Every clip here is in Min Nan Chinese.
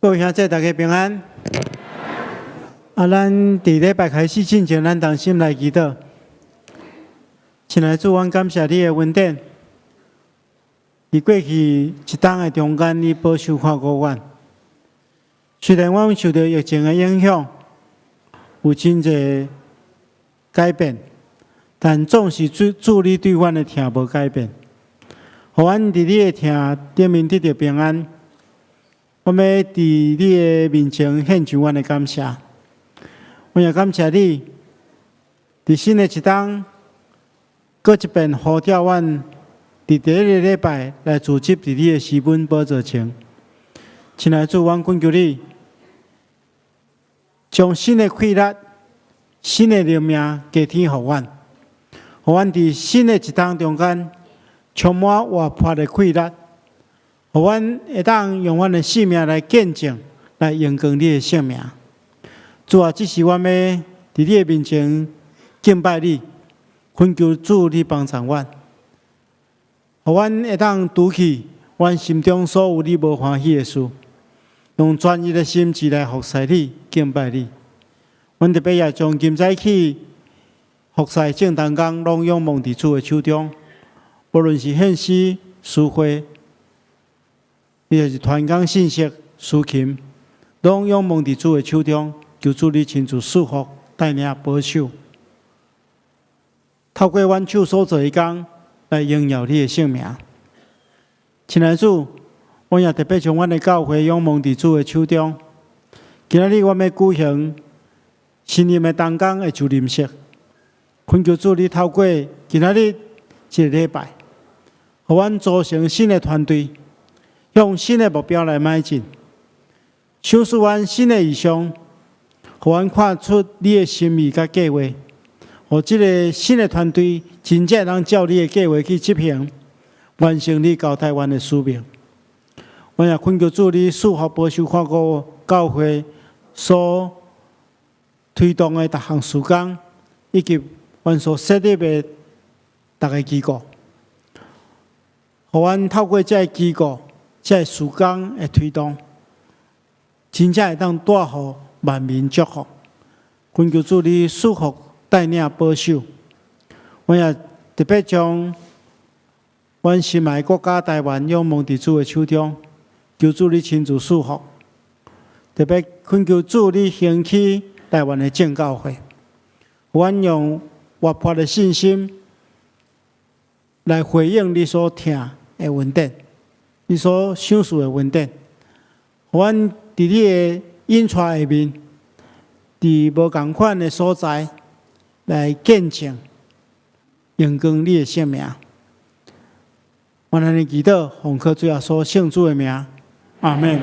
各位兄弟，大家平安。啊，咱佇禮拜開始進前，咱同心來祈禱。親愛的主，阮感謝你的恩典。佇過去一冬的中間，你保守看顧阮。雖然阮受著疫情的影響，有真濟改變，但總是主主你對阮的疼無改變，予阮佇你的疼頂面得著平安。我欲佇你的面前獻上阮的感謝，我也感謝你，佇新的一冬，閣一遍呼召阮佇第一个禮拜來聚集佇你的施恩寶座前。親愛的主，阮懇求你，將新的氣力、新的靈命加添予阮，予阮佇新的一冬中間充滿活潑的氣力。予阮會當用阮的性命來見證，來榮光你的聖名。主啊，這是阮欲佇你的面前敬拜你，懇求主你幫助阮，予阮會當除去阮心中所有你無歡喜的事，用專一的心志來服侍你、敬拜你。阮特別也將今早起服侍眾同工，攏仰望佇主的手中，無論是獻詩、詩會，抑是傳講信息、司琴，攏仰望佇主的手中，求主你親自賜福、帶領、保守，透過阮手所做的工來榮耀你的聖名。親愛的主，阮也特別將阮的教會仰望佇主的手中。今仔日阮欲舉行新任的同工的就任式，懇求主你透過今仔日這个禮拜，予阮組成新的團隊，用新的目標來邁進，賞賜阮新的異象，予阮看出你的心意佮計劃，予這个新的團隊真正通照你的計劃去執行，完成你交代阮的使命。阮也懇求主你賜福保守看顧教會所推動的逐項事工，以及阮所設立的逐个機構，予阮透過這个機構、這个事工的推動，真正會當帶予萬民祝福。懇求主你賜福帶領保守。阮也特別將阮心愛國家台灣仰望佇主的手中，求主你親自賜福。特別懇求主你興起台灣的正教會，阮用活潑的信心來回應你所疼的恩典，你所賞賜的恩典。阮佇你的引帶下面，佇無仝款的所在來見證榮光你的聖名。阮按呢祈禱，奉靠主耶穌聖子的名，阿們。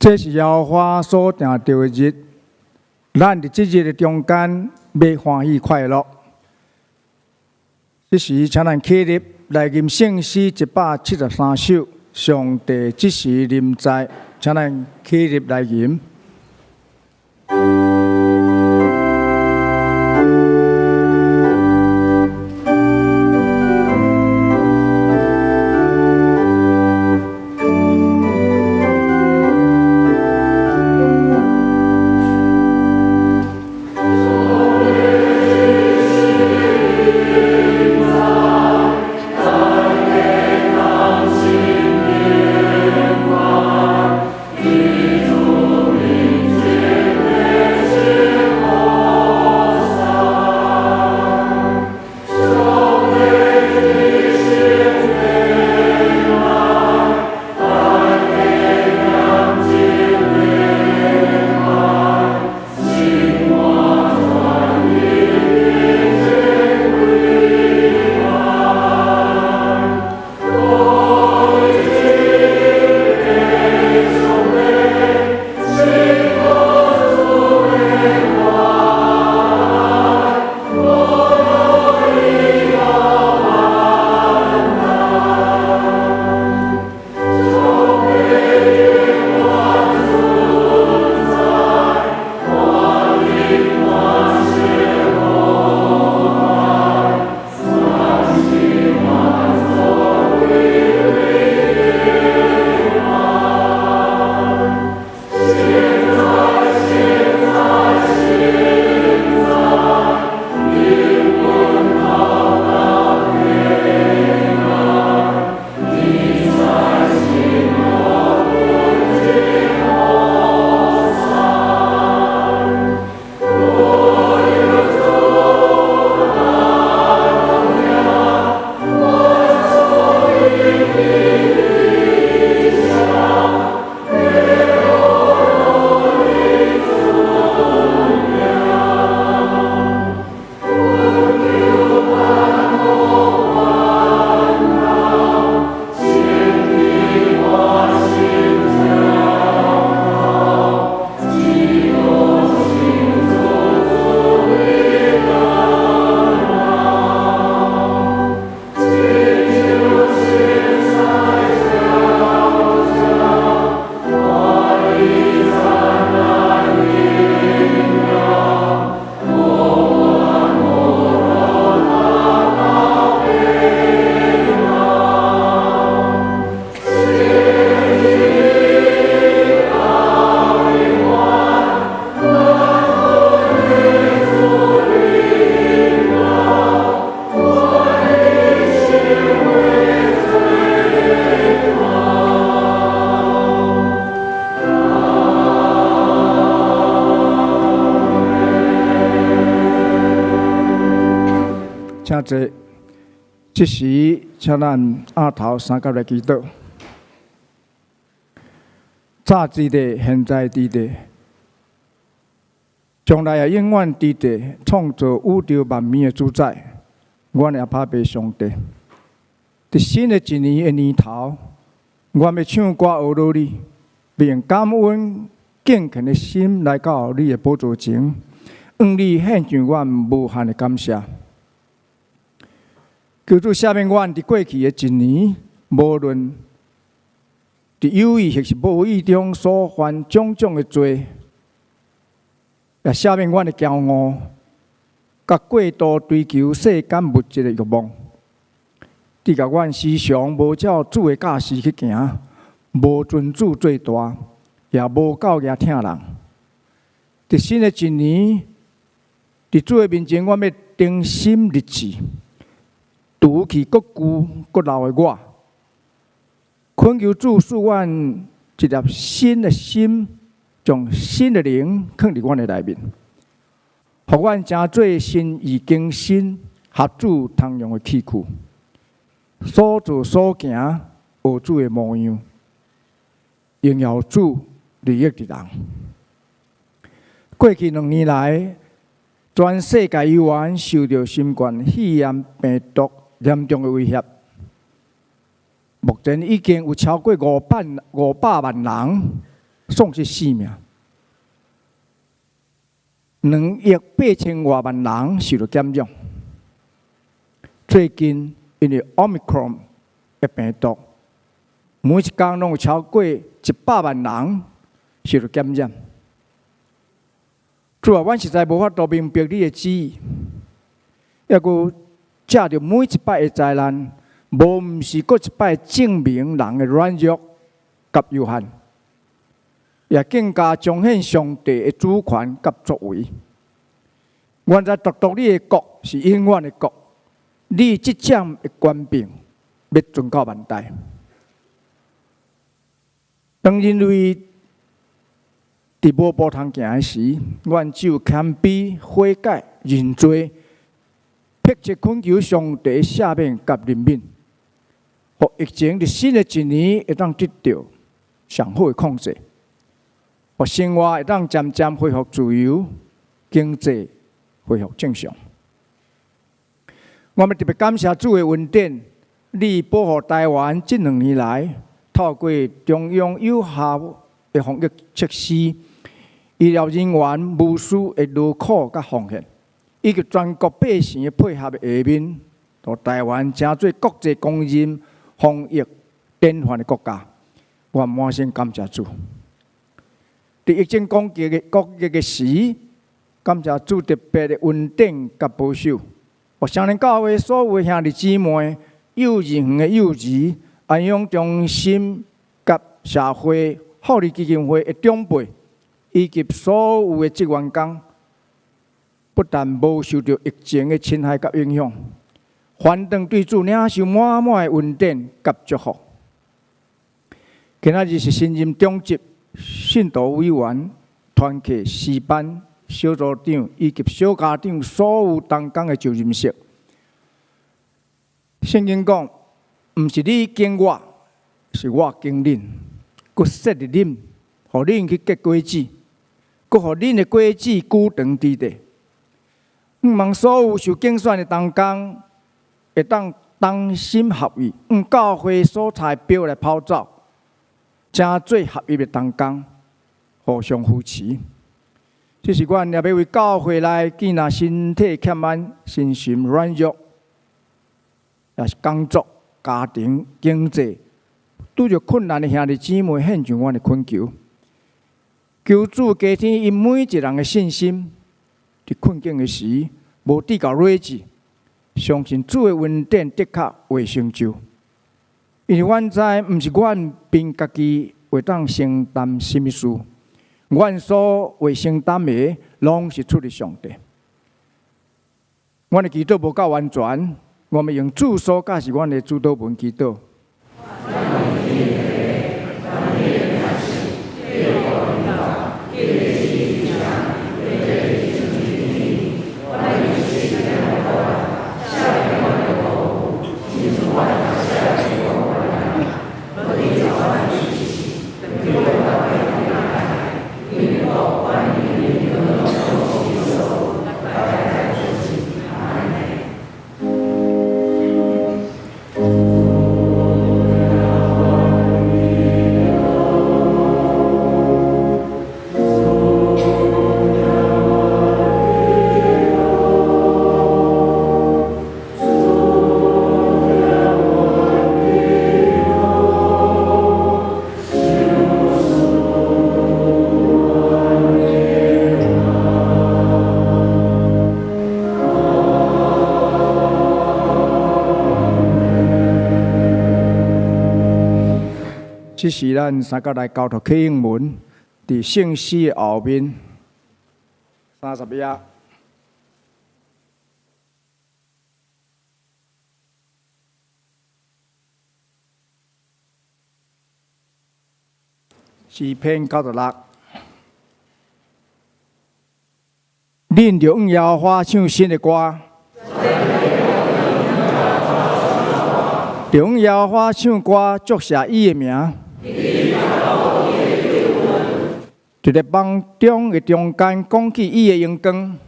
這是耶和華所定著的日，咱佇這日的中間欲歡喜快樂。這時，請咱起立來吟聖詩173首，上帝這時臨在，請咱起立來吟。請坐。這時，請咱阿頭三甲來祈禱。早佇地，現在佇地，將來也永遠佇地，創造宇宙萬物的主宰，阮的阿爸父上帝。佇新的一年的年頭，阮欲唱歌呵咾你，欲用感恩敬虔的心來到你的寶座前，向你獻上阮無限的感謝。求主赦免阮佇過去的一年，無論佇有意抑是無意中所犯種種的罪，也赦免阮的驕傲，佮過度追求世間物質的欲望，致予阮時常無照主的教示去行，無尊主做大，也無夠額疼人。佇新的一年，佇主的面前，阮欲定心立志，除去閣舊閣老的我，懇求主賜阮一粒新的心，將新的靈囥佇阮的內面，予阮成做心意更新、合主通用的器具，所做所行，學主的模樣，榮耀主，利益佇人。過去2年來，全世界猶原受著新冠肺炎病毒嚴重的威脅。目前已經有超過500萬人喪失性命，2億8千外萬人受著感染。最近因為 Omicron 的病毒，每一工攏有超過100萬人受著感染。主啊，阮實在無法度明白你的旨意，抑閣藉著每一擺的災難，無毋是閣一擺證明人的軟弱佮有限，也更加彰顯上帝的主權佮作為。原來獨獨你的國是永遠的國，你執掌的權柄欲傳到萬代。當人類佇無步通行的時，阮只有謙卑悔改認罪，迫切懇求上帝赦免佮憐憫，予疫情佇新的一年會當得著上好的控制，予生活會當漸漸恢復自由，經濟恢復正常。我們特別感謝主的恩典，你保護台灣這2年來，透過中央有效的防疫措施，醫療人員無私的勞苦佮奉獻，以及全國百姓的配合的下面，予台灣成做國際公認防疫典範的國家。我滿心感謝主。佇疫情攻擊的時，感謝主特別的恩典佮保守。予雙連教會所有的兄弟姊妹、幼稚園的幼兒、安養中心佮社會福利基金會的長輩，以及所有的職員工，不但無受著疫情的侵害佮影響，反轉對主領受滿滿的恩典佮祝福。今仔日是新任長執、信徒委員、團契詩班、小組長以及小家長所有同工的就任式。聖經講，毋是你揀我，是我揀恁，閣設立恁，予恁去結果子，閣予恁的果子久長佇咧。向望所有受揀選的同工，會當同心合意，按教會所裁表來跑走，成做合一的同工，互相扶持。這是阮也欲為教會內見若身體欠安、身心軟弱，抑是工作、家庭、經濟拄著困難的兄弟姊妹獻上阮的懇求。求主加添𪜶每一人的信心，佇困境的時，無至到劣志，相信主的恩典的確會成就。因為阮知，毋是阮憑家己會當承擔啥物事，阮所會承擔的，攏是出自上帝。阮的祈禱無夠完全，我們用主所教示阮的主禱文祈禱。這時咱三個來交託啟應門，佇聖詩的後面30頁。詩篇96，恁著向耶和華唱新的歌，著向耶和華唱歌，祝謝伊的名。佇列邦中的中間講起伊的榮光。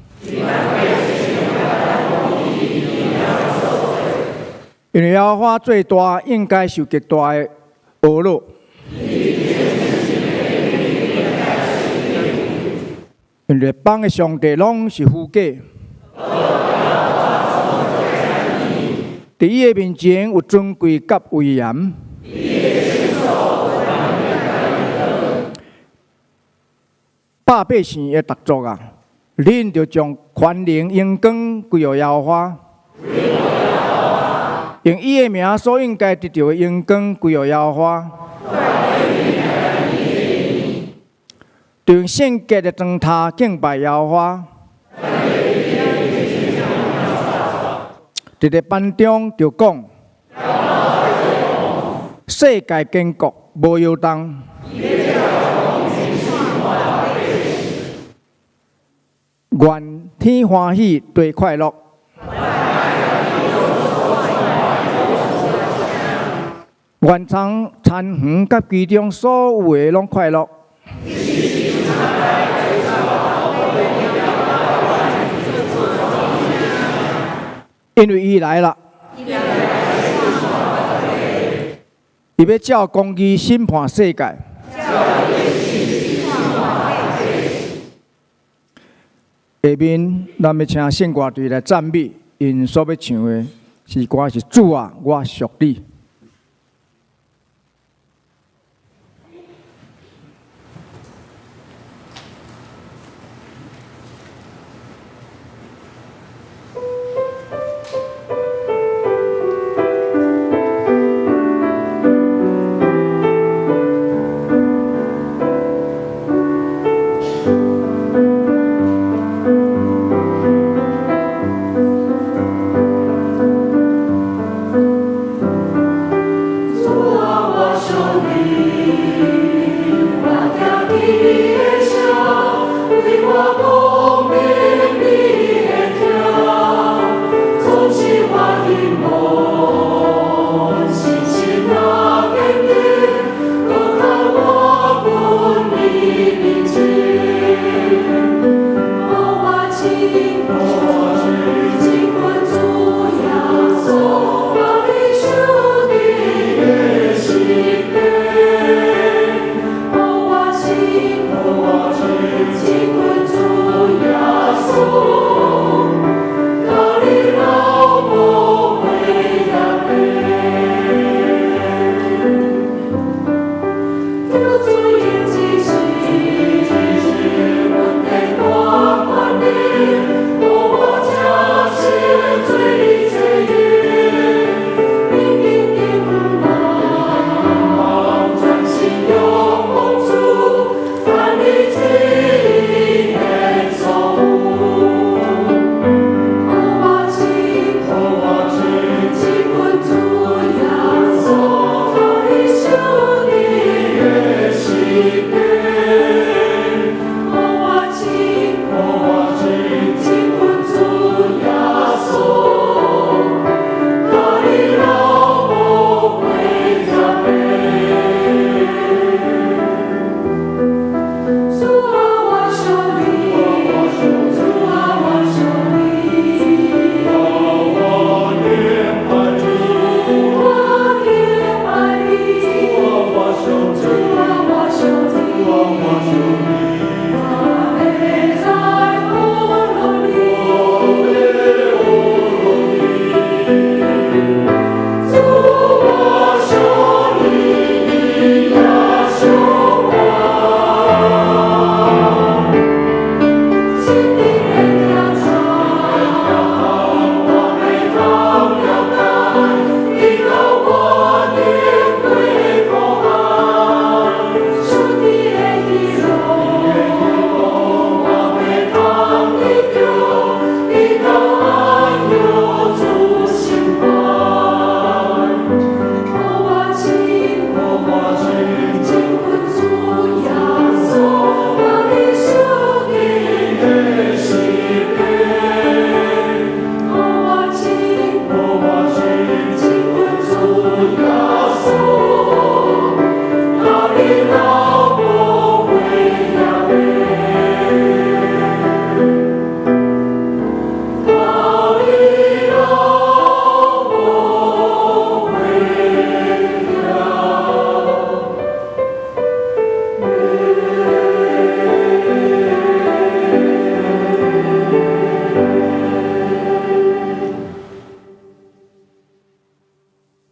因為耶和華做大，應該受極大的呵咾。因為列邦的上帝攏是虛假。佇伊的面前有尊貴佮威嚴。百百姓的逐族啊，恁著將權能榮光歸予耶和華，用伊的名所應該得著的榮光歸予耶和華。用聖潔的燈塔敬拜耶和華。佇咧班中就講，世界堅固無搖動。願天歡喜，地快樂。願田田園佮其中所有的攏快樂。因為伊來啦，伊欲照公義審判世界。下面咱欲請聖歌隊來讚美，𪜶所欲唱的詩歌是主啊，我屬你。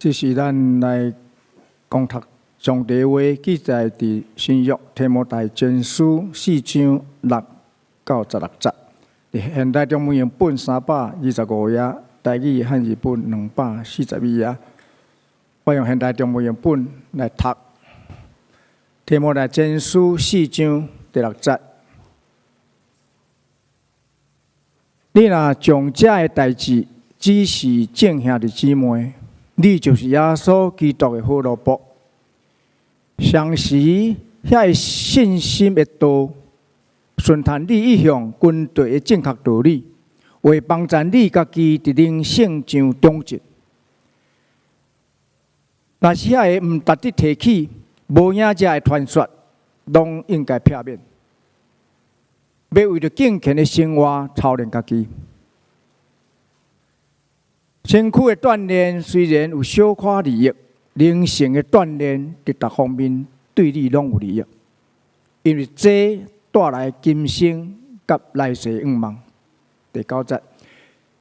這是咱來講讀上帝話，記載佇新約提摩太前書四章六到十六節。佇現代中文譯本325頁，台語漢字本241頁。我用現代中文譯本來讀提摩太前書四章第六節。你若將這个代誌指示眾兄弟姊妹，你就是耶穌基督的好奴僕。常時遐个信心的道，順趁你一向跟隨的正確道理，會幫助你家己佇靈性上長進。若是遐个毋值得提起、無影者的傳說，攏應該避免。欲為著敬虔的生活操練家己。身軀的鍛鍊雖然有小可利益，靈性的鍛鍊佇逐方面對你攏有利益，因為這帶來今生佮來世願望。第九節，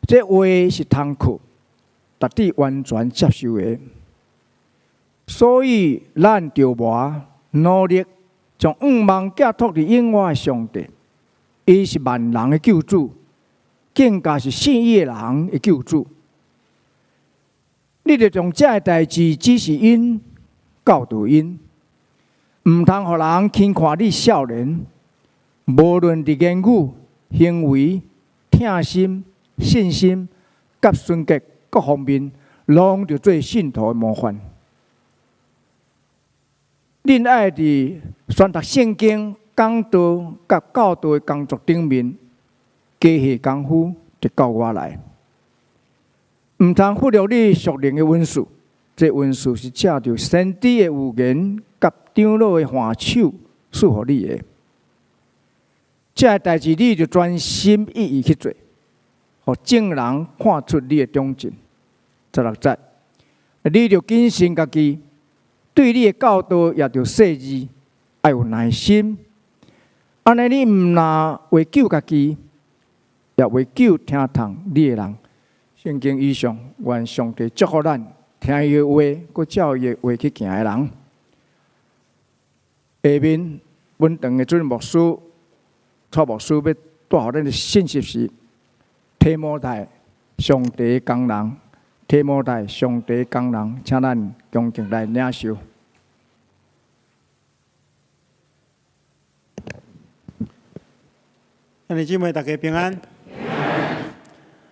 這話是通靠，值得完全接受的，所以咱著磨努力，將願望寄託佇永活的上帝。伊是萬人的救主，更加是信伊的人的救主。你著將這个代誌指示𪜶，教導𪜶，毋通予人輕看你少年。無論佇言語、行為、疼心、信心、佮純潔各方面，攏著做信徒的模範。恁愛佇宣讀聖經、講道佮教導的工作頂面，加下工夫，直到我來。毋通忽略你屬靈的恩賜，這恩賜是藉著先知的預言佮長老的按手賜予你的。這个代誌你著專心一意去做，予眾人看出你的長進。十六節，你著謹慎家己，對你的教導也著細膩，愛有耐心。按呢，你毋但會救家己，也會救聽從你的人。聖經以上，願上帝祝福咱，聽伊的話，閣照伊的話去行的人。下面，本堂的主任牧師、蔡牧師欲帶予咱的信息是：提摩太，上帝的工人，提摩太，上帝的工人，請咱恭敬來領受。兄弟姊妹，大家平安。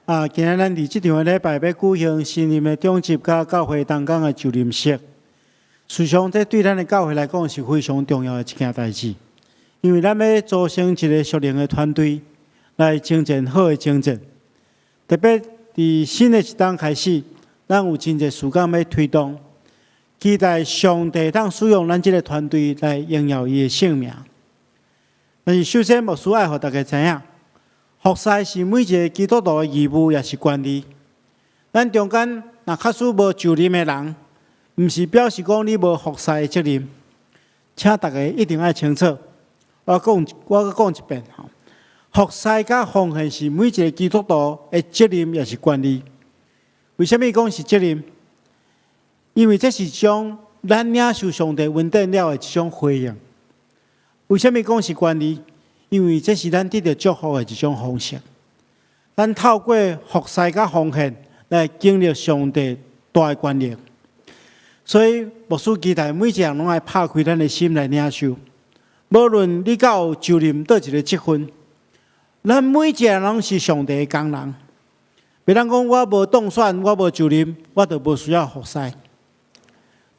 啊，今仔咱佇這場的禮拜欲舉行新任的長執佮教會同工的就任式。事實上，這對咱的教會來講是非常重要的一件代誌，因為咱欲組成一个屬靈的團隊來征戰好的征戰。特別佇新的一冬開始，咱有真濟事工欲推動，期待上帝通使用咱這个團隊來榮耀伊的聖名。但是首先，牧師愛予大家知影，服侍是每一个基督徒的義務，也是權利。咱中間若假使無就任的人，毋是表示講你無服侍的責任，請大家一定愛清楚。我講，我閣講一遍吼，服侍佮奉獻是每一个基督徒的責任，也是權利。為啥物講是責任？因為這是將咱領受上帝恩典了的一種回應。為啥物講是權利？因為這是咱得著祝福的一種方式。咱透過服侍佮奉獻來經歷上帝大的權力。所以牧師期待每一个人攏愛拍開咱的心來領受。無論你敢有就任佗一个職份，咱每一个人攏是上帝的工人。袂當講我無當選，我無就任，我就無需要服侍。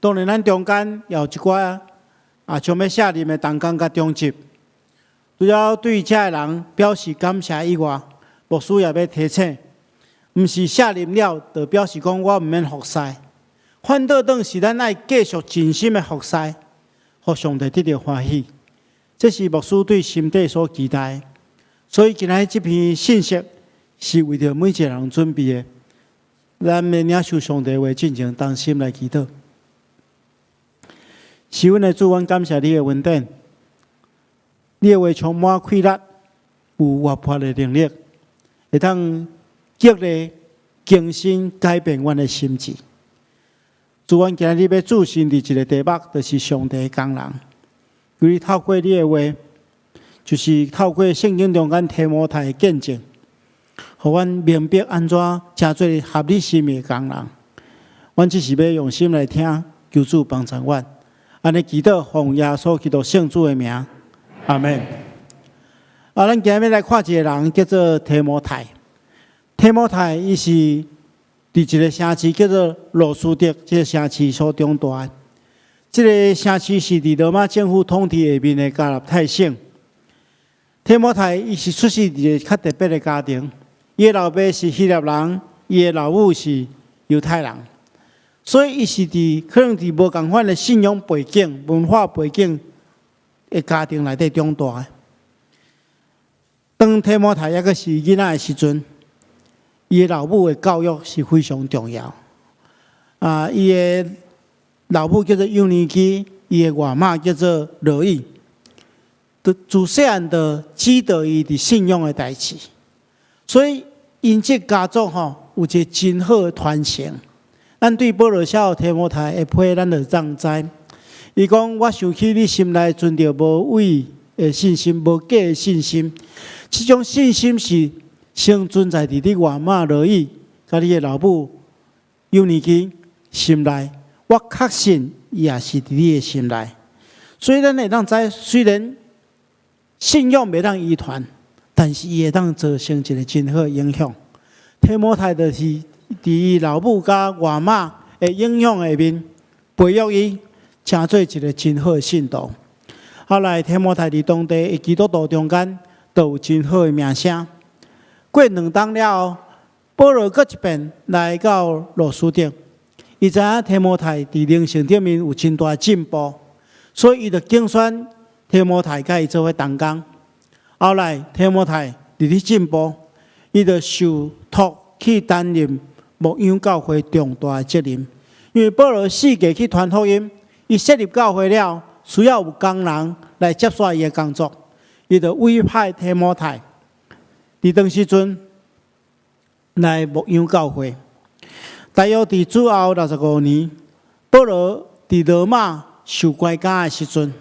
當然，咱中間也有一寡啊，將欲卸任的同工佮長執。除了對這个人表示感謝以外，牧師也欲提醒，毋是卸任了，就表示講我毋免服侍。反倒轉是咱愛繼續盡心的服侍，予上帝得著歡喜。這是牧師對心底所期待。所以今仔日這篇信息是為著每一个人準備的。咱欲領受上帝話進前，同心來祈禱。是阮的主，阮感謝你的恩典。你的話充滿氣力，有活潑的能力，會當激勵、更新、改變阮的心智。主，阮今日欲注心佇一个題目，就是上帝的工人。求你透過你的話，就是透過聖經中間提摩太的見證，予阮明白按怎成做合你心意的工人。阮只是欲用心來聽，求主幫助阮。按呢祈禱，奉耶穌基督聖子的名，阿門。啊，咱今日來看一個人，叫做提摩太。提摩太伊是佇一個城市叫做路司得，這個城市所長大。這個城市是佇羅馬政府統治下面的加拉太省。提摩太伊是出世佇一个較特別的家庭，伊的老爸是希臘人，伊的老母是猶太人，所以伊是佇可能佇無仝款的信仰背景、文化背景的家庭內底長大的。當提摩太猶閣是囡仔的時陣，伊的老母的教育是非常重要。啊，伊的老母叫做幼尼基，伊的外媽叫做羅以。就自細漢就指導伊佇信仰的代誌，所以𪜶這家族吼有一個真好的傳承。咱對保羅寫予提摩太的批，咱就會當知。伊講：我想起你心內存著無偽的信心，無假的信心。這種信心是先存在佇你外媽羅以，佮你的老母幼尼基心內。我確信伊也是佇你的心內。所以咱會當知，雖然信仰袂當遺傳，但是伊會當造成一個真好的影響。提摩太就是佇伊老母佮外媽的影響下面，培育伊成做一個真好的信徒。後來提摩太佇當地的基督徒中間，都有真好的名聲。過兩冬了後，保羅閣一遍來到路司得，伊知影提摩太佇靈性頂面有真大進步，所以伊就揀選提摩太佮伊做伙同工。後來提摩太日日進步，伊就受託去擔任牧養教會重大的責任。因為保羅四界去傳福音，伊設立教會了，需要有工人來接續伊的工作，伊就委派提摩太佇當時陣來牧養教會。大約佇主後65年，保羅佇羅馬受關監的時陣，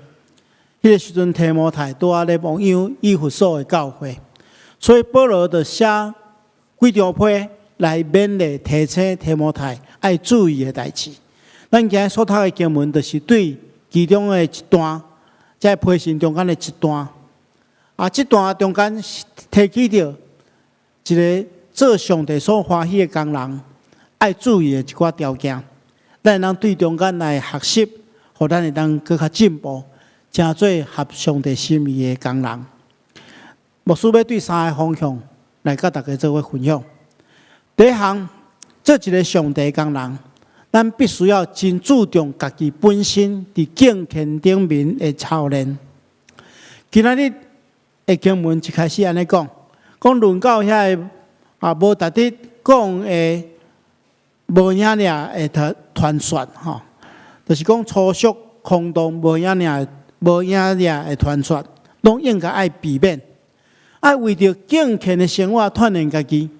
彼個時陣提摩太拄仔咧牧養以弗所的教會，所以保羅就寫幾張批來勉勵提醒提摩太愛注意的代誌。咱今日所讀的經文，就是對其中的一段，這批信中間的一段。啊，這段中間提起著一個做上帝所歡喜的工人，愛注意的一寡條件。咱會當對中間來學習，予咱會當閣較進步，成做合上帝心意的工人。牧師欲對三個方向來佮大家做伙分享。第一項，做一個上帝工人，咱必須要真注重家己本身佇敬虔頂面的操練。今仔日的經文一開始按呢講，講論到遐个啊無值得講的無影掠的傳傳說吼，就是講粗俗空洞無影掠無影掠的傳說，攏應該愛避免，愛為著敬虔的生活鍛鍊家己。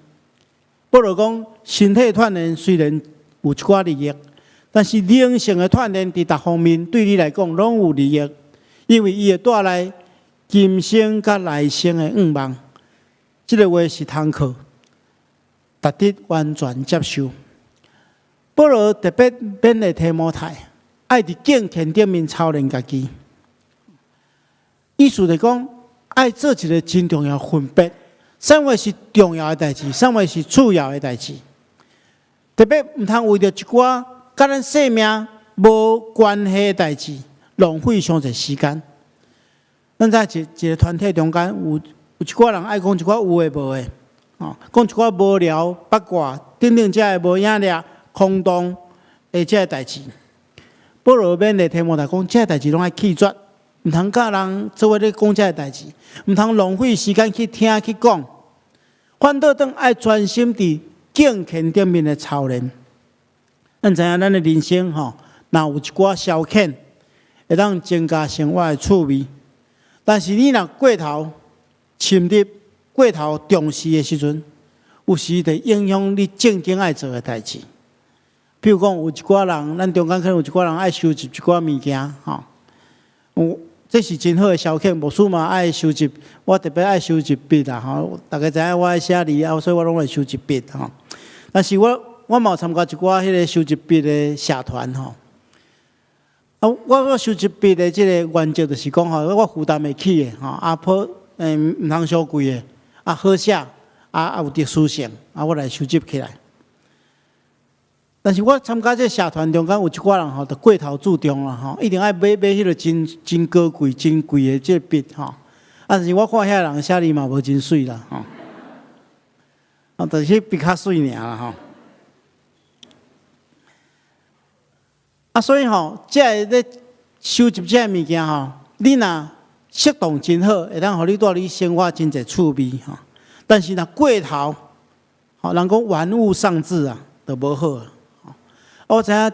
保羅講，身體鍛鍊雖然有一寡利益，但是靈性的鍛鍊佇逐方面對你來講攏有利益，因為伊會帶來今生佮來生的願望。這个話是通靠，值得完全接受。保羅特別勉勵提摩太，愛佇敬虔頂面操練家己。意思就講，愛做一个真重要分別，啥物是重要的代誌，啥物是次要的代誌。特別毋通為著一寡佮咱性命無關係的代誌，浪費傷濟時間。咱在一一个團體中間，有有一寡人愛講一寡有的無的，哦，講一寡無聊八卦等等，這个無影掠空洞的這个代誌。保羅勉勵提摩太講，這个代誌攏愛棄絕，毋通佮人做伙咧講這个代誌，毋通浪費時間去聽去講，反倒轉愛專心佇敬虔頂面的操練。咱知影咱的人生吼，若有一寡消遣，會當增加生活的趣味。但是你若過頭深入、過頭重視的時陣，有時會影響你正經愛做的代誌。譬如講，有一寡人，咱中間可能有一寡人愛收集一寡物件，吼。有，這是真好的消遣。牧師嘛愛收集，我特別愛收集筆啦，吼。大家知影我愛寫字啊，所以我攏會收集筆，吼。但是我嘛有參加一寡彼个收集筆的社團，吼。啊，我收集筆的這个原則就是講，吼，我負擔會起的，吼，啊，破，毋通傷貴的，啊，好寫，啊啊有特殊性，啊，我來收集起來。但是我參加這社團中間有一寡人吼，就過頭注重啦，吼，一定愛買買彼个真真高貴、真貴的這個筆吼。啊，但是我看遐人寫字嘛無真媠啦，吼。啊，就是彼筆較媠爾啦，吼。啊，所以吼，這个咧收集這个物件吼，你若適當真好，會當予你蹛你生活真濟趣味吼。但是若過頭，吼，人講玩物喪志啊，就無好啊。我知影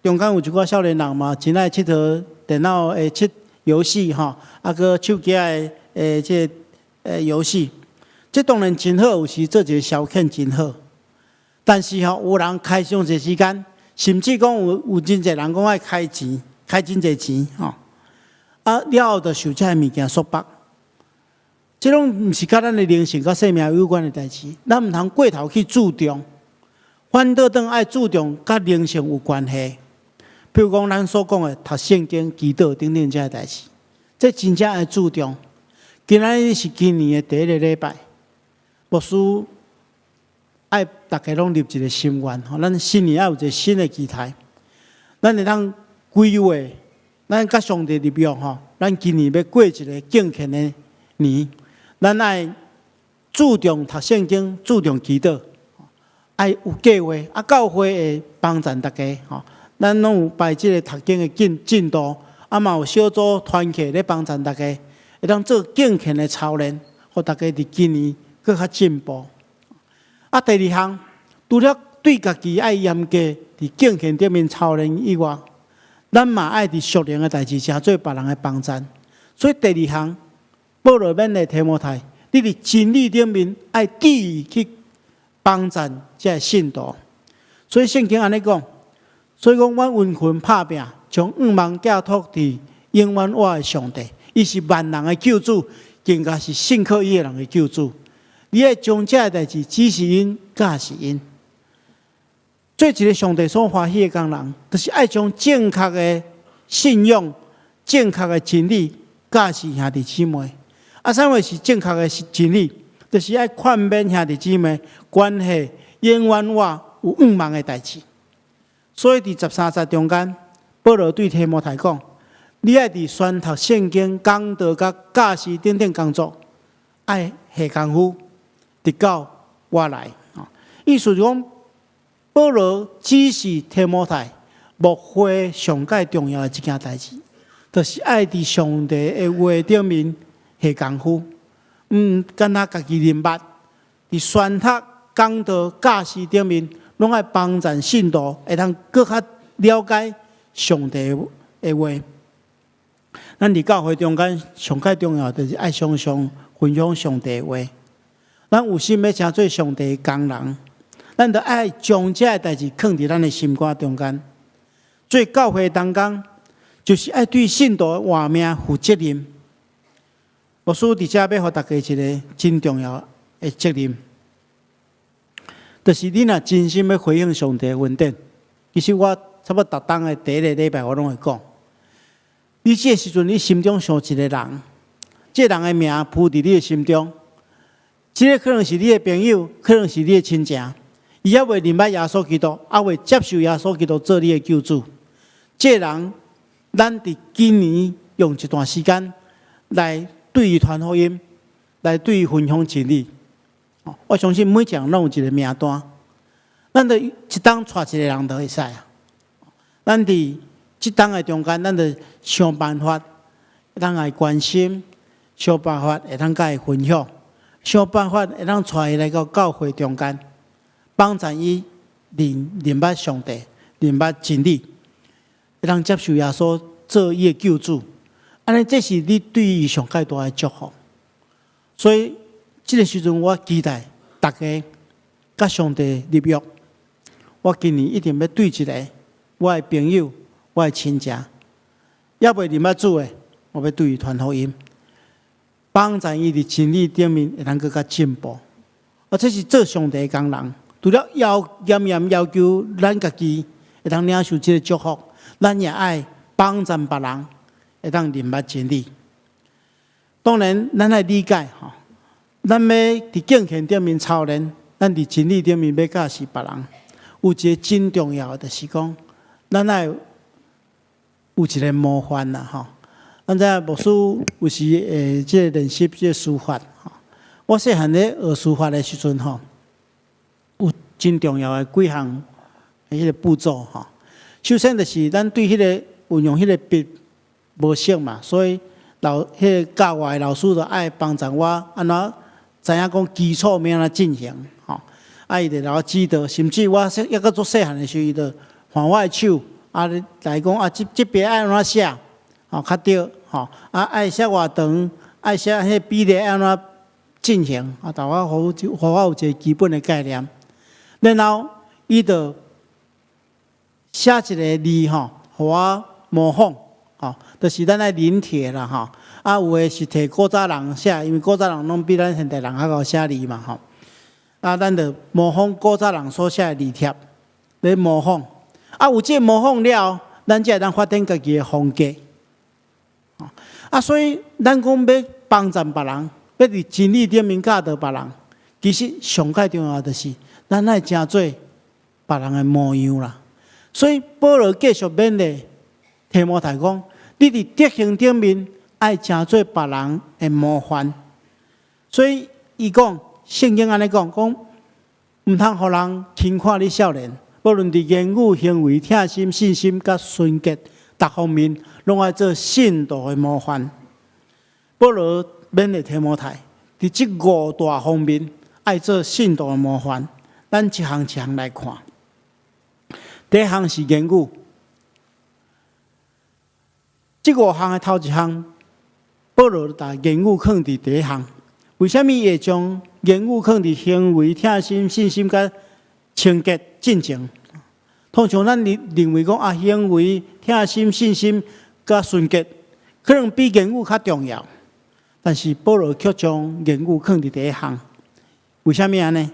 中間有一寡少年人嘛，真愛𨑨迌電腦的佚遊戲吼，啊，閣手機的這個遊戲，這當然真好，有時做一個消遣真好。但是吼，有人開傷濟時間，甚至講有真濟人講愛開錢，開真濟錢吼，啊了後就受這个物件束縛。這攏毋是佮咱的靈性佮生命有關的代誌，咱毋通過頭去注重。反倒轉愛注重佮靈性有關係，譬如講咱所講的讀聖經、祈禱等等這个代誌，這真正愛注重。今仔日是今年的第一个禮拜，牧師愛逐家攏立一個心願，吼，咱新年愛有一個新的期待，咱會當規劃，咱佮上帝立約吼，咱今年欲過一个敬虔的年，咱愛注重讀聖經，注重祈禱。愛有計劃，啊，教會會幫贊大家吼。咱攏有排這个讀經的進度，啊嘛有小組團契咧幫贊大家，會當做敬虔的操練，予大家佇今年閣較進步。啊，第二項，除了對家己愛嚴格佇敬虔頂面操練以外，咱嘛愛佇屬靈的代誌誠做別人的幫贊。所以第二項，保羅勉勵提摩太，你佇真理頂面愛致意去幫贊這个信徒。所以聖經按呢講，所以講阮殷勤拍拚，將向望寄託佇永遠活的上帝，伊是萬人的救主，更加是信靠伊的人的救主。你愛將這个代誌指示𪜶、教示𪜶，做一个上帝所歡喜的工人，就是愛將正確的信仰、正確的真理教示兄弟姊妹。啊，啥物是正確的真理？就是愛勸勉兄弟姊妹，關係永遠活有向望的代誌。所以佇13節中間，保羅對提摩太講：你愛佇宣讀聖經、講道佮教示等等工作，愛下功夫，直到我來。意思是講，保羅指示提摩太牧會上蓋重要的一件代誌，就是愛佇上帝的話頂面下功夫。毋干焦家己認捌，佇宣讀、講道、教示頂面，攏愛幫贊信徒，會當閣較了解上帝的話。咱佇教會中間上蓋重要，就是愛常常分享上帝的話。咱有心欲成做上帝的工人，咱就愛將這个代誌囥佇咱的心肝中間。做教會同工，就是愛對信徒的活命負責任。牧師佇遮欲予大家一个真重要的責任，就是你若真心欲回應上帝的恩典，其實我差不多逐冬的第一个禮拜我攏會講，你這个時陣你心中想一个人，這个人的名浮佇你的心中，這个可能是你的朋友，可能是你的親情，伊猶未認捌耶穌基督，猶未接受耶穌基督做你的救主。這个人，咱佇今年用一段時間來對伊傳福音，來對伊分享真理。我相信每一个人攏有一个名單，咱就一冬帶一个人就會使啊。咱佇這冬的中間，咱就想辦法，會當來關心，想辦法會當佮伊分享，想辦法會當帶伊來到教會中間，幫助伊認捌上帝，認捌真理，會當接受耶穌做伊的救主。按呢，這是你對伊上蓋大的祝福。所以，這个時陣我期待大家佮上帝立約，我今年一定欲對一个我的朋友、我的親戚，猶未認捌主的，我欲對伊傳福音，幫助伊佇真理頂面會當閣較進步。啊，這是做上帝的工人，除了要嚴嚴要求咱家己會當領受這个祝福，咱也愛幫助別人會當認捌真理。當然，咱愛理解吼，咱欲佇敬虔頂面操練，咱佇真理頂面欲教示別人，有一个真重要的，就是講，咱愛有一个模範啦吼。咱知影牧師有時會這个練習這个書法吼。我細漢咧學書法的時陣吼，有真重要的幾項彼个步驟吼。首先就是咱對彼个運用彼个筆無熟嘛，所以老彼个教我的老師就愛幫助我按怎知影講基礎欲按怎進行吼。啊，伊就來我指導，甚至我猶閣足細漢的時候，伊就看我的手，啊來講啊，這這筆愛按怎寫，吼較對，吼啊愛寫偌長，愛寫彼个比例按怎進行，啊，予我予我有一个基本的概念。然後伊就寫一个字吼，予我模仿，吼，就是咱愛臨帖啦，吼。啊，有的是提古早人寫，因為古早人攏比咱現代人較會寫字嘛，吼。啊，咱就模仿古早人所寫的字帖，咧模仿。啊，有這个模仿了，咱才會當發展家己的風格。啊，所以咱講欲幫助別人，欲佇真理頂面教導別人，其實上蓋重要就是咱愛成做別人的模樣啦。所以保羅繼續勉勵提摩太講：你佇德行頂面愛成做別人的模範。所以伊講聖經按呢講，講毋通予人輕看你少年，無論佇言語、行為、疼心、信心、佮純潔，逐方面，攏愛做信徒的模範。保羅勉勵提摩太，佇這五大方面愛做信徒的模範。咱一項一項來看。第一項是言語，這五項的頭一項，保羅共言語放佇第一項。為啥物會將言語放佇行為、疼心、信心佮清潔進前？通常咱認認為講啊，行為、疼心、信心佮純潔，可能比言語較重要。但是保羅卻將言語放佇第一項。為啥物按呢？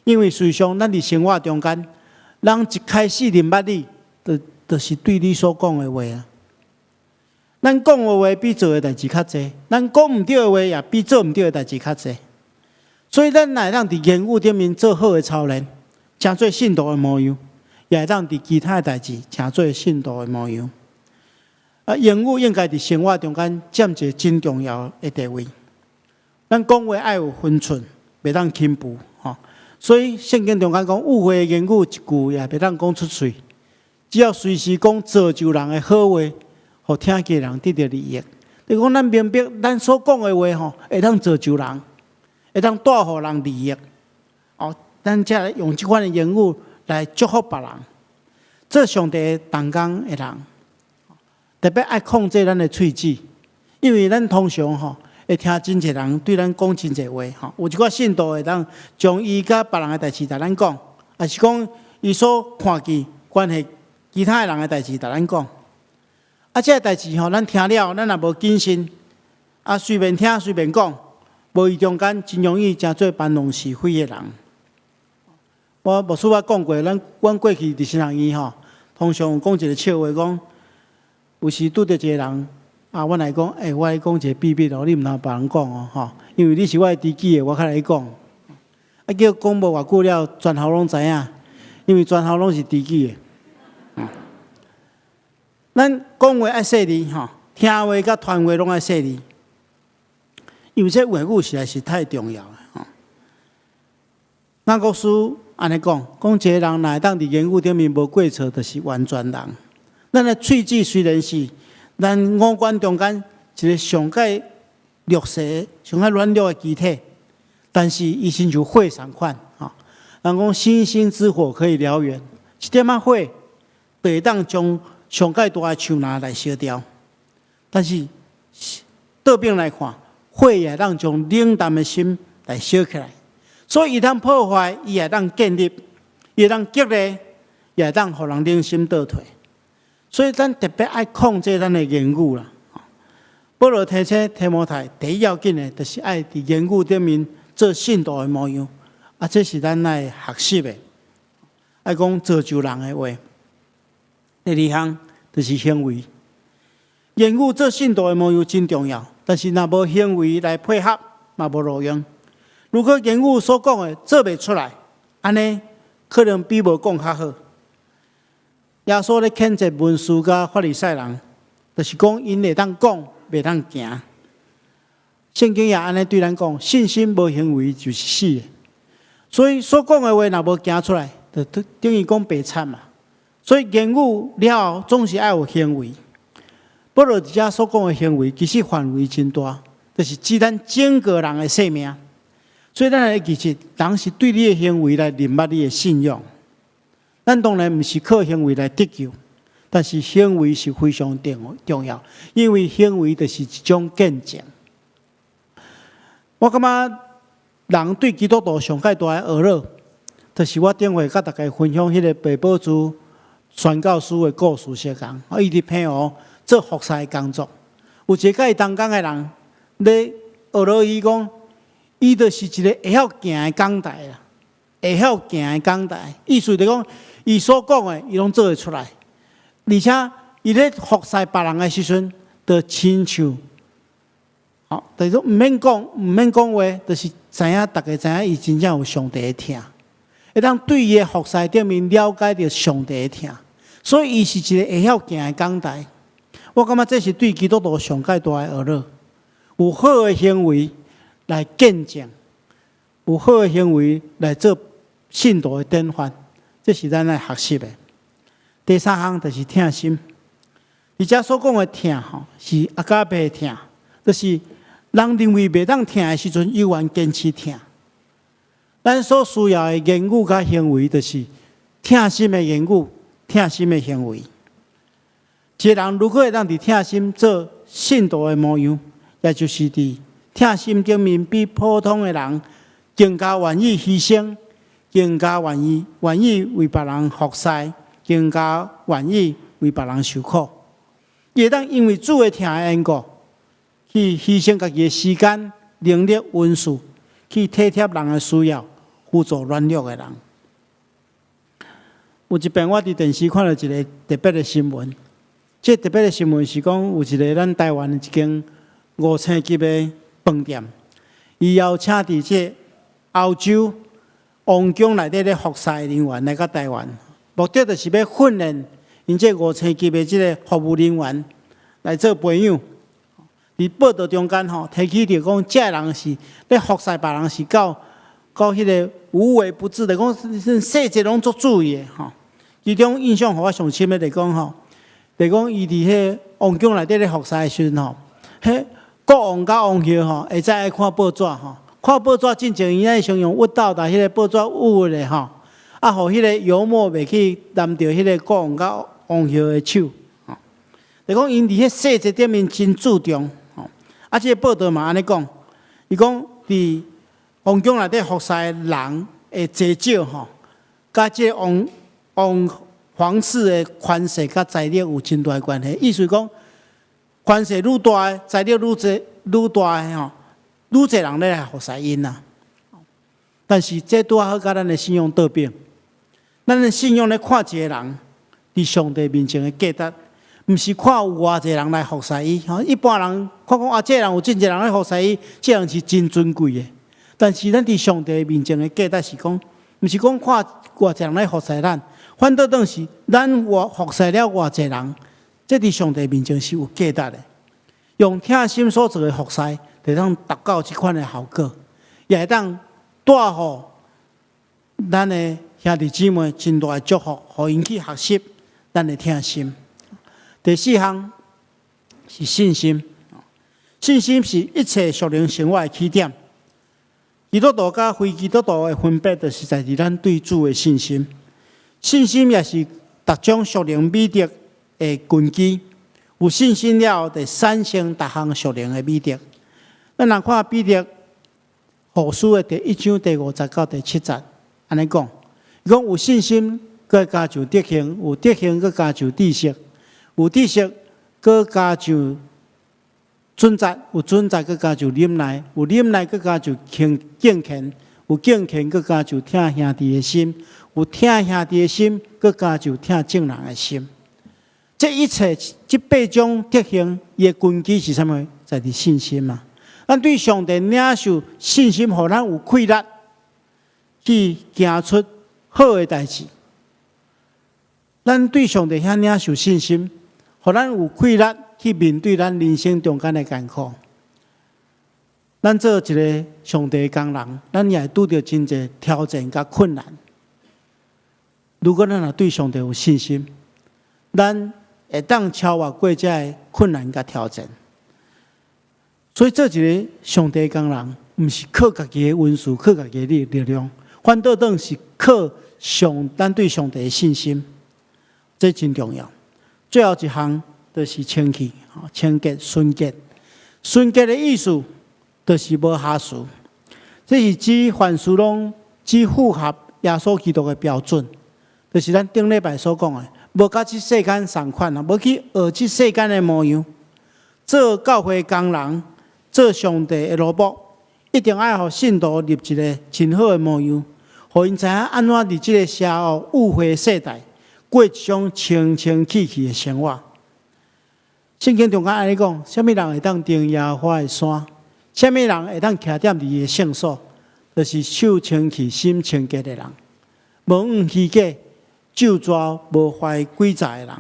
因為事實上，咱佇生活中間，人一開始認捌你，就是對你所講的話啊。咱講的話比做的代誌較濟，咱講毋對的話也比做毋對的代誌較濟。所以咱若會當佇言語頂面做好的操練，成做信徒的模樣，也會當佇其他的代誌成做信徒的模樣。啊，言語應該佇生活中間佔一个真重要的地位。咱講話愛有分寸，袂當輕浮吼。所以聖經中間講，污穢的言語一句也袂當講出喙，只要隨時講造就人的好話，予聽見的人得著利益。你講咱明白，咱所講的話吼，會當造就人，會當帶予人利益。哦，咱才用這款的言語來祝福別人，做上帝同工的人，特別愛控制咱的喙齒，因為咱通常吼會聽真濟人對咱講真濟話吼，有一寡信徒會當將伊佮別人的代誌共咱講，抑是講伊所看見關係其他的人的代誌共咱講。啊，這个代誌吼，咱聽了，咱若無謹慎，啊，隨便聽隨便講，無意中間真容易成做搬弄是非的人。我牧師我講過，咱阮過去佇神學院吼，通常有講一个笑話，講有時拄著一个人，啊，阮來講，欸，我來講一个秘密哦，你毋通別人講哦，吼，因為你是我的知己的，我較來講。啊，叫講無偌久了，全校攏知影，因為全校攏是知己的。咱講話愛細膩吼，聽話佮傳話攏愛細膩，因為這話語實在是太重要了吼。雅各書按呢講，講一個人若會當佇言語頂面無過錯，就是完全人。咱的喙齒雖然是咱五官中間一个上蓋弱勢、上蓋軟弱的肢體，但是伊親像火仝款吼。人講星星之火可以燎原，一點仔火就會當將上蓋大的樹林來燒掉。但是倒轉來看，火也會當將冷淡的心來燒起來。所以伊通破壞，伊也當建立，伊會當激勵，也會當予人冷心倒退。所以咱特別愛控制咱的言語啦。保羅提醒提摩太，第一要緊的，就是愛佇言語頂面做信徒的模樣。啊，這是咱愛學習的，愛講造就人的話。第二項就是行為，言語做信徒的模樣真重要，但是若無行為來配合，嘛無路用。如果言語所講的做袂出來，按呢可能比無講較好。耶穌咧譴責文士佮法利賽人，就是講𪜶會當講，袂當行。聖經也按呢對咱講，信心無行為就是死的。所以所講的話若無行出來，就等於講白賊嘛。所以言語了後總是愛有行為。保羅佇遮所講的行為，其實範圍真大，就是指咱整個人的生命。所以咱會記得，人是對你的行為來認捌你的信仰。咱當然毋是靠行為來得救，但是行為是非常重要，因為行為就是一種見證。我感覺人對基督徒上蓋大的呵咾，就是我頂回佮大家分享彼個白寶珠宣教師的故事相仝。伊佇澎湖做服侍的工作，有一個佮伊同工的人咧呵咾伊講，伊就是一個會曉行的講台啦，會曉行的講台，意思就講，伊所講的，伊攏做會出來。而且伊咧服侍別人的時陣，就親像，吼，就是說毋免講，毋免講話，就是知影逐家知影伊真正有上帝的疼，會當對伊的服侍頂面了解著上帝的疼，所以伊是一個會曉行的講台。我感覺這是對基督徒上蓋大的呵咾，有好的行為來見證，有好的行為來做信徒的典範，這是咱愛學習的。第三項就是疼心，佇遮所講的疼吼，是阿加貝的疼，就是人認為袂當疼的時陣，猶原堅持疼。咱所需要的言語佮行為，就是疼心的言語、疼心的行為。一個人如果會當佇疼心做信徒的模樣，也就是佇疼心頂面比普通的人更加願意犧牲，更加願意為別人服侍，更加願意為別人受苦。伊會當因為主的疼的緣故，去犧牲家己的時間、能力、恩賜，去體貼人的需要，輔助軟弱的人。有一遍我佇電視看著一個特別的新聞，這個特別的新聞是講有一個咱台灣的一間五星級的飯店，伊邀請佇這歐洲王宮內底咧服侍的人員來到台灣，目的就是欲訓練𪜶這五星級的這個服務人員來做培養。佇報道中間吼，提起著講，這个人是咧服侍別人是到彼個無微不至的，講細節攏足注意的吼。其中印象予我上深的就講吼，就講伊佇彼王宮內底咧服侍的時陣吼，彼國王佮王后吼，會使愛看報紙吼，看報紙進前，伊愛先用鬱豆共彼個報紙挢咧吼，啊，予彼個油墨袂去澹著彼個國王佮王后的手吼。就講𪜶佇彼細節頂面真注重吼。啊，這個報道嘛按呢講，伊講佇王宮內底服侍的人的濟少吼，佮這個王室的權勢佮財力有真大的關係。意思講，權勢愈大，財力愈濟愈大的吼，愈濟人咧來服侍𪜶啦。但是這拄好佮咱的信仰倒反，咱的信仰咧看一個人佇上帝面前的價值，毋是看有偌濟人來服侍伊。吼，一般人看講啊，這個人有真濟人來服侍伊，這個人是真尊貴的。但是咱佇上帝面前的價值是講，毋是講看偌濟人來服侍咱，反倒轉是咱偌服侍了偌濟人，這佇上帝面前是有價值的。用疼心所做的服侍，會當達到這款的效果，也會當帶予咱的兄弟姊妹真大的祝福，予𪜶去學習咱的疼心。第四項是信心，信心是一切屬靈生活的起點。基督徒佮非基督徒的分別，就是在於咱對主的信心。信心也是逐種屬靈美德的根基。有信心了後，就產生逐項屬靈的美德。咱來看彼得後書的第一章第五節到第七節，按呢講，伊講有信心，閣加上德行；有德行，閣加上知識；有知識，閣加上準則；有準則，閣加上忍耐；有忍耐，閣加上敬敬虔；有敬虔，閣加上疼兄弟的心；有疼兄弟的心，閣加上疼眾人的心。這一切，這八種德行，伊的根基是啥物？在佇信心嘛。咱對上帝領受信心，予咱有氣力去行出好的代誌。咱對上帝遐領受信心，予咱有氣力去面對咱人生中間的艱苦。咱做一个上帝的工人，咱也會拄著真濟挑戰佮困難。如果咱若對上帝有信心，咱會當超越過這个困難佮挑戰。所以做一个上帝的工人，毋是靠家己的恩賜，靠家己的力量，反倒轉是靠咱對上帝的信心，這真重要。最後一項就是清氣、清潔、純潔。純潔的意思就是無瑕疵，這是指凡事攏只符合耶穌基督的標準，就是咱頂禮拜所講的，無佮這世間仝款啊，無去學這世間的模樣。做教會工人，做上帝的奴僕，一定愛予信徒立一个真好的模樣，予𪜶知影按怎佇這个邪惡污穢世代過一種清清氣氣的生活。聖經中間按呢講，啥物人會當登耶和華的山？啥物人會當徛踮佇伊的聖所？就是手清氣、心清潔的人，無向虛假、咒詛、無懷詭詐的人。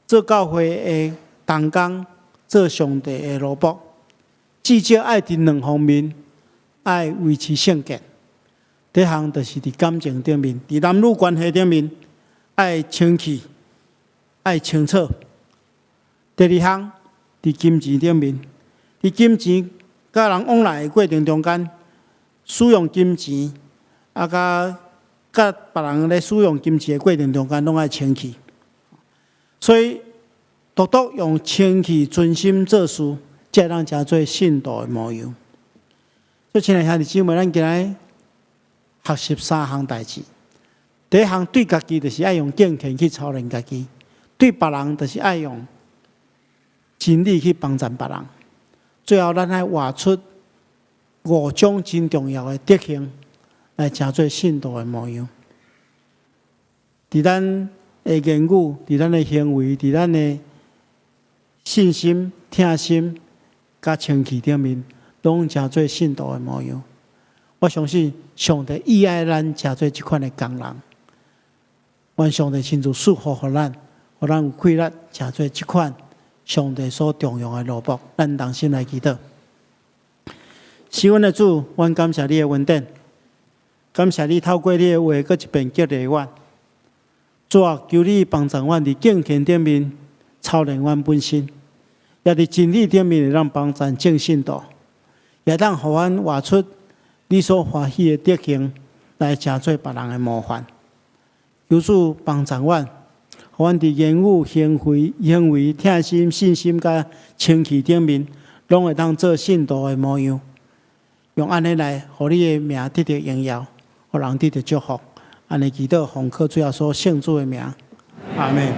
做教會的同工，做上帝的奴僕，至少愛佇兩方面愛維持聖潔。第一項就是佇感情頂面，佇男女關係頂面愛清氣、愛清楚。第二項佇金錢頂面，佇金錢佮人往來的過程中間，使用金錢啊，佮別人咧使用金錢的過程中間，攏愛清氣。所以，獨獨用清氣存心做事，才會當成做信徒的模樣。所以，親愛兄弟姊妹，咱今日學習三項代誌。第一項對家己，就是愛用敬虔去操練家己；對別人，就是愛用真理去幫助別人。最後，咱愛活出五種真重要的德行，來成做信徒的模樣。佇咱的言語，佇咱的行為，佇咱的信心、疼心、佮清氣頂面，攏成做信徒的模樣。我相信上帝意愛咱成做這款的工人，願上帝親自賜福予咱，予咱有氣力成做這款上帝所重用的奴僕。咱同心來祈禱。是阮的主，阮感謝你的恩典，感謝你透過你的話，閣一遍激勵阮。主啊，求你幫助阮佇敬虔頂面操練阮本身，也佇真理頂面會當幫助眾信徒，也當予阮活出你所歡喜的德行，來成做別人的模範。求主幫助阮，予阮佇言語、行為、疼心、信心佮清氣頂面，攏會當做信徒的模樣，用按呢來，予你的名得著榮耀，予人得著祝福。按呢祈禱，奉靠主耶穌聖子的名，阿們。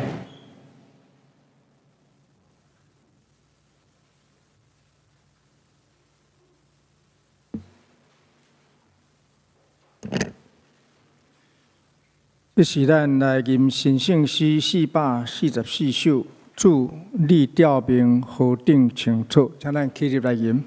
這時咱來吟神聖詩444首，主你照明何等清楚，請咱起立來吟。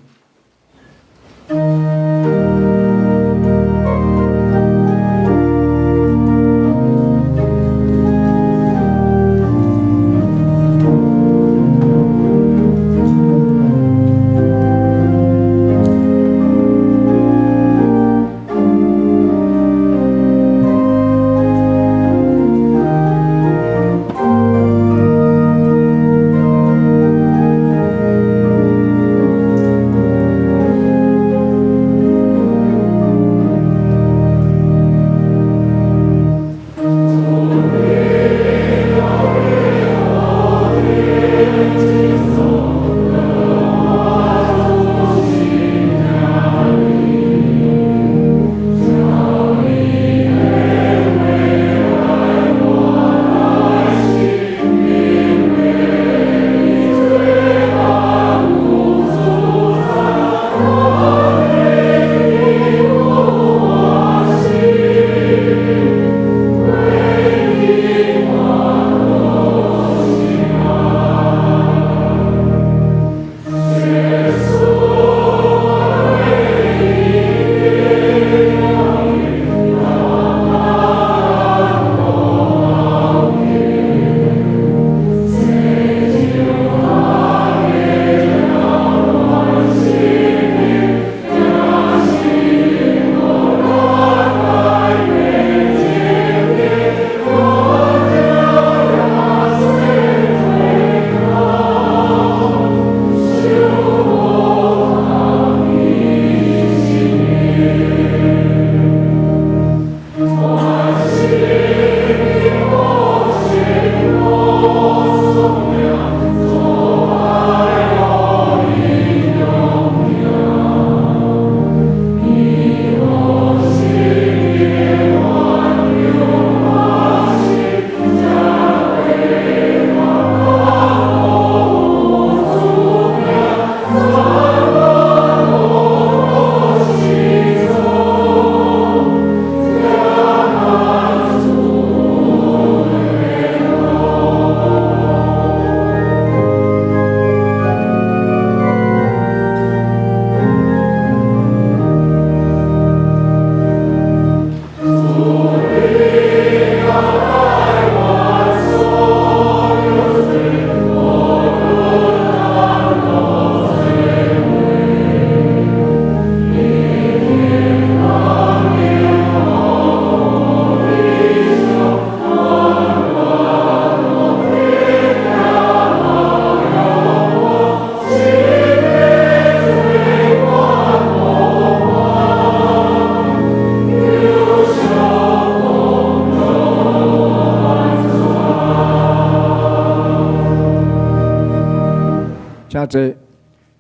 請坐。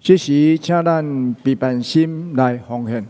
這時，請咱備辦心來奉獻。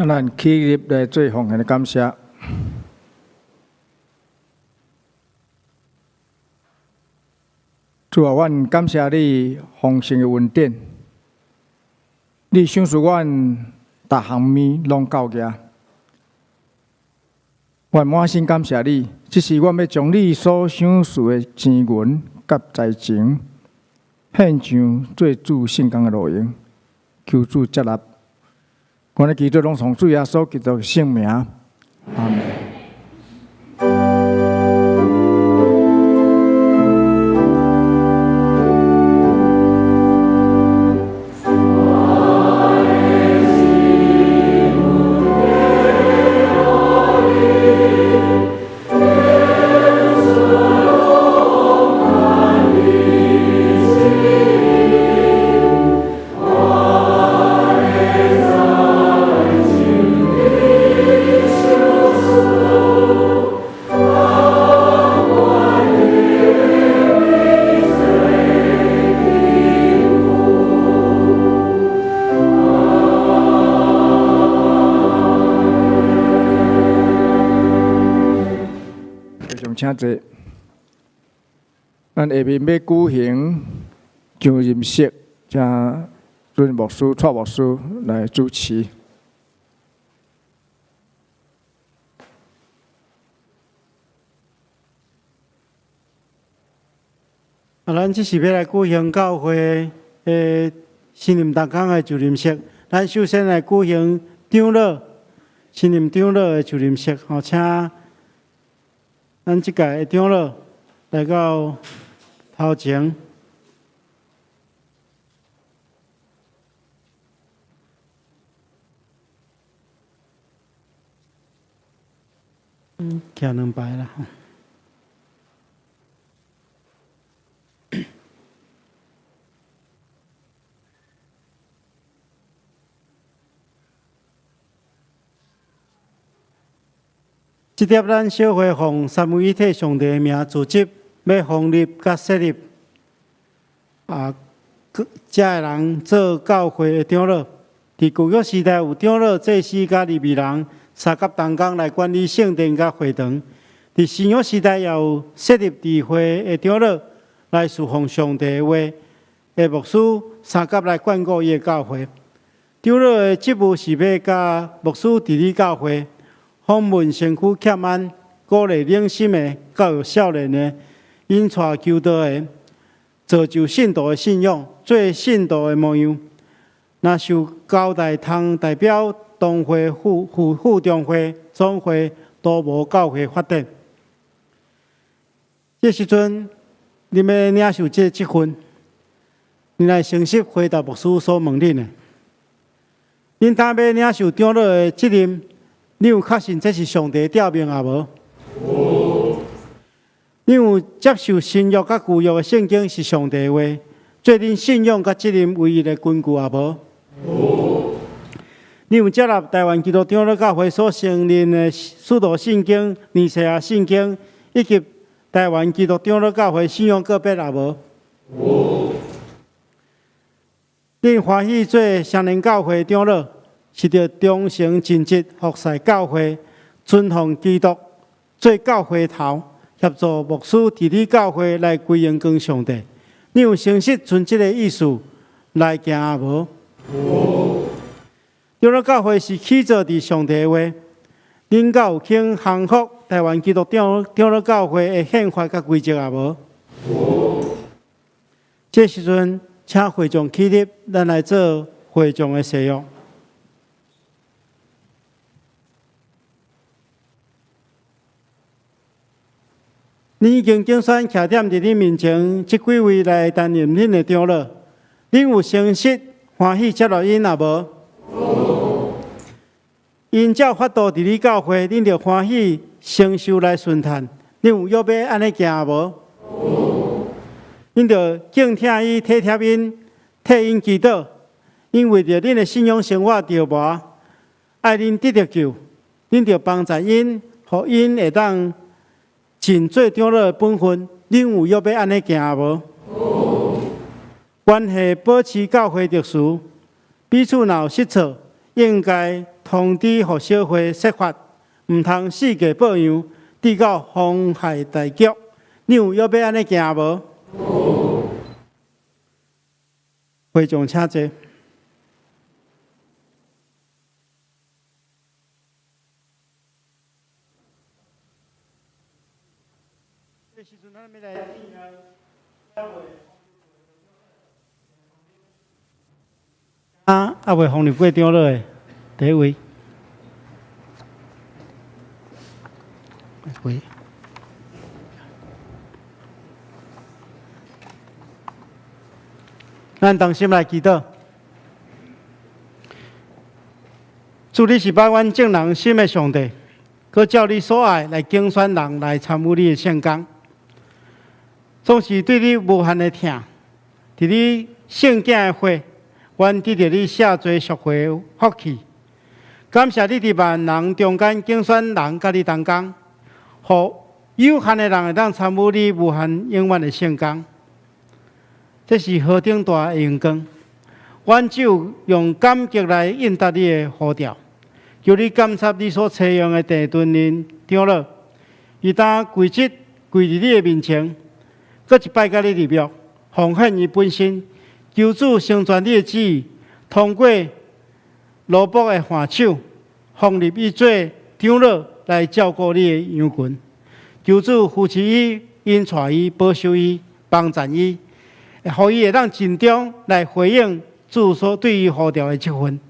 咱起立來做奉獻的感謝。主啊，阮感謝你豐盛的恩典，你賞賜阮逐項物攏夠額。阮滿心感謝你，這時阮欲將你所賞賜的錢銀佮財情獻上，做主聖工的路用，求主接納。阮的祈禱攏奉主耶穌基督聖名，阿們。請坐。咱下面欲舉行就任式，請主任牧師、蔡牧師來主持。啊，咱這是欲來舉行教會的新任同工的就任式。咱首先來舉行長老、新任長老的就任式，吼，請咱這屆的長老來到頭前。徛兩排啦。這粒咱小會奉三位一體上帝的名組織，欲封立佮設立啊，遮的人做教會的長老。佇舊約時代有長老、祭司佮利未人三甲同工來管理聖殿佮會堂。佇新約時代也有設立聚會的長老來侍奉上帝的話的牧師三甲來管顧伊的教會。長老的職務是欲佮牧師治理教會。訪問身軀欠安，鼓勵冷心的，教育少年的，引帶求道的，造就信徒的信仰，做信徒的模樣。若受交代通代表同會、副副副中會、總會都無教會發展。這時陣，恁欲領受這職分，恁愛誠實回答牧師所問恁的。恁當欲領受長老的責任。你有確信這是上帝的召命抑無？有。你有接受新約佮舊約的聖經是上帝的話，做恁信仰佮責任唯一的根據抑無？有。你有接納台灣基督長老教會所承認的使徒信經、尼西亞信經，以及台灣基督長老教會信仰告白抑無？有。恁歡喜做雙連教會長老？是著忠誠盡職服侍教會，尊奉基督做教會頭，協助牧師治理教會來歸榮光上帝。你有誠實存這个意思來行無？有。長老教會是起造佇上帝的話，恁敢有肯降服台灣基督長長老教會的憲法佮規則抑無？有。這時陣，請會眾起立，咱來做會眾的誓約。恁已經揀選徛踮佇恁面前這幾位來擔任恁的長老，恁有誠實歡喜接納𪜶抑無？有。𪜶照法度治理教會，恁著歡喜承受來順趁，恁有約欲按呢行無？有。恁著敬疼伊、體貼𪜶、替𪜶祈禱，𪜶為著恁的信仰生活著魔，愛恁得著救，恁著幫助𪜶，予𪜶會當盡做長老的本分，恁有約欲按呢行無？有。關係保持教會秩序，彼此若有失錯，應該通知予小會說法，毋通四界報揚，致到妨害大局。恁有約欲按呢行無？有。會眾請坐。這時陣，咱欲來啊，猶未封立過長老的第一位。喂。咱同心來祈禱。主，你是捌阮眾人心的上帝，閣照你所愛來揀選人來參與你的聖工，總是對你無限的疼。佇你聖囝的血，阮得著你赦罪贖回的福氣。感謝你佇萬人中間揀選人佮你同工，予有限的人會當參與你無限永遠的聖工。這是何等大的榮光！阮只有用感激來應答你的呼召，求你鑒察你所採用的鄭敦仁長老，伊當跪職跪佇你的面前，閣一擺佮你立約，奉獻伊本身，求主成全你的旨意，通過羅卜的換手，封立伊做長老來照顧你的羊群。求主扶持伊，引帶伊，保守伊，幫贊伊，予伊會當盡忠來回應主所對伊呼召的職分。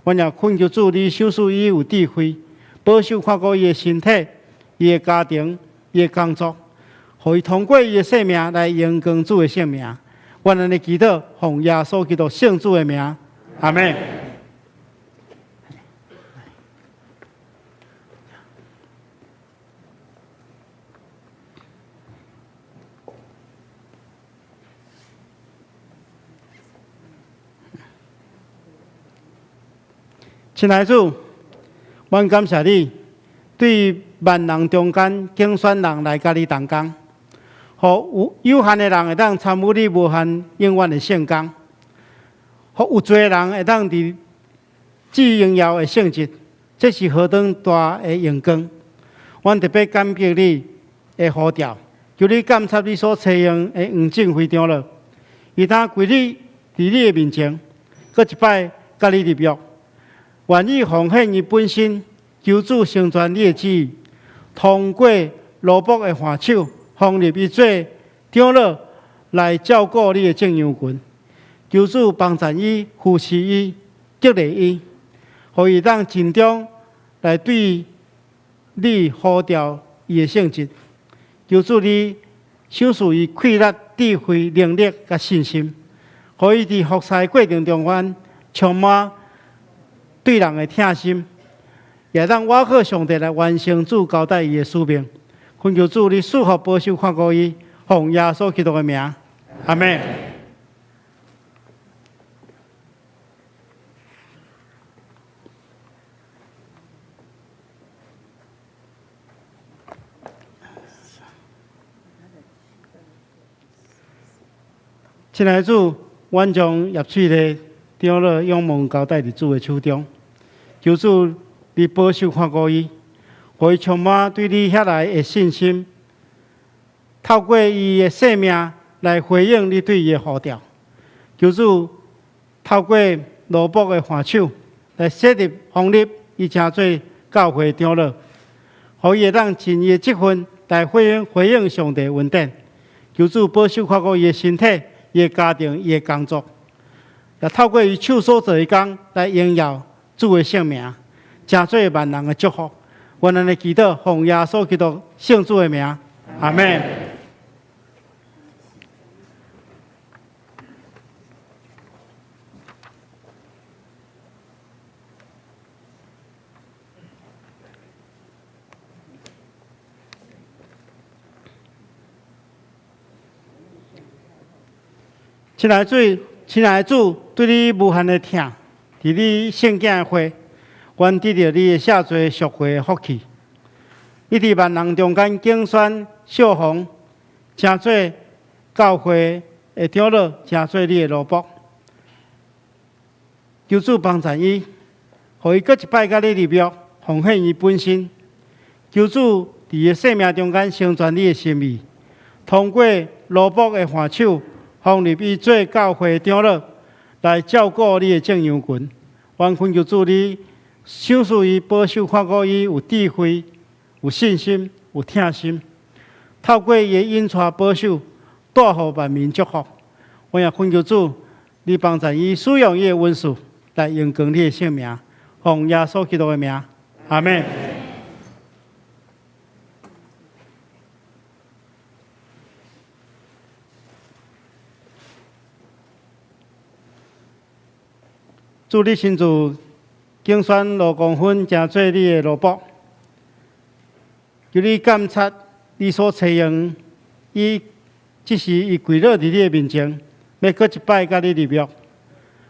阮也懇求主，你賞賜伊有智慧，保守看顧伊的身體、伊的家庭、伊的工作，予伊通過伊的生命來榮光主的聖名。阮按呢祈禱，奉耶穌基督聖子的名，阿們。親愛主，阮感謝你，對萬人中間揀選人來佮你同工，予有限的人會當參與你無限永遠的聖工，予有罪的人會當佇至榮耀的聖職，這是何等大的榮光！阮特別感激你的呼召，求你鑒察你所差用的黃正輝長老，伊當跪佇你的面前，閣一擺佮你立約，願意奉獻伊本身，求主成全你的旨意，通過奴僕的挽手，封立伊做長老來照顧你的眾羊群。求主幫贊伊、扶持伊、激勵伊，予伊當盡忠來對你呼召伊的聖職。求主你賞賜伊氣力、智慧、能力佮信心，予伊佇服侍的過程中間充滿對人的疼心，也當倚靠上帝來完成主交代伊的使命。懇求主你賜福保守看顧伊，奉耶穌基督的名，阿們。親愛的主，阮將葉翠的長老仰望交代佇主的手中，求主你保守看顧伊，予伊充滿對你遐來的信心，透過伊的生命來回應你對伊的呼召。求主透過奴僕的挽手來設立、封立伊成做教會長老，予伊會當盡伊的職分來回應回應上帝恩典。求主保守看顧伊的身體、伊的家庭、伊的工作，也透過伊手所做的工來榮耀主的聖名，成做萬人的祝福。阮按呢祈禱，奉耶穌基督聖子的名，阿們。親愛的主，親愛的主，對你無限的疼，佇你聖囝的血，阮得著你的赦罪贖回的福氣。你佇萬人中間揀選小紅，成做教會的長老，成做你的奴僕。求主幫贊伊，予伊閣一擺佮你立約，奉獻伊本身。求主佇伊的生命中間成全你的心意，通過奴僕的挽手，封立伊做教會長老，來照顧你的眾羊群。阮懇求主你賞賜伊，保守看顧伊，有智慧、有信心、有疼心。透過伊的引帶保守，帶予萬民祝福。我也懇求主，你幫贊伊使用伊的恩賜來榮光你的聖名，奉耶穌基督的名，阿們。主你親自揀選羅光芬，成做你的奴僕，求你鑒察你所差用伊，這時伊跪落佇你的面前，欲閣一擺佮你立約，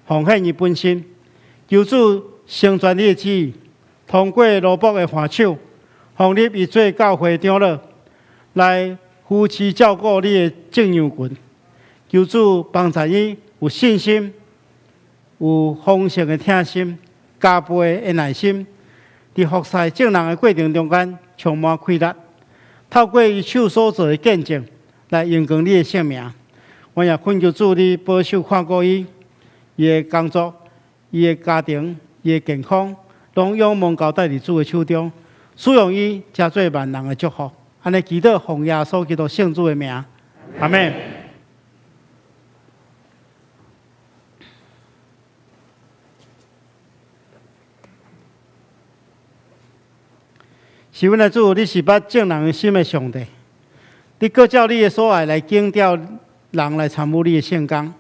奉獻伊本身，求主成全你的旨意，通過奴僕的挽手，封立伊做教會長老，來扶持照顧你的眾羊群。求主幫助伊有信心，有豐盛的疼心，加倍的耐心，佇服侍眾人的過程中間充滿氣力，透過伊手所做的見證來榮光你的聖名。我也懇求主你保守看顧伊，伊的工作、伊的家庭、伊的健康，攏仰望交代佇主的手中，使用伊成做萬人的祝福。按呢祈禱，奉耶穌基督聖子的名，阿們。是阮的主，你是捌眾人的心的上帝，你閣照你的所愛來揀召人來參與你的聖工。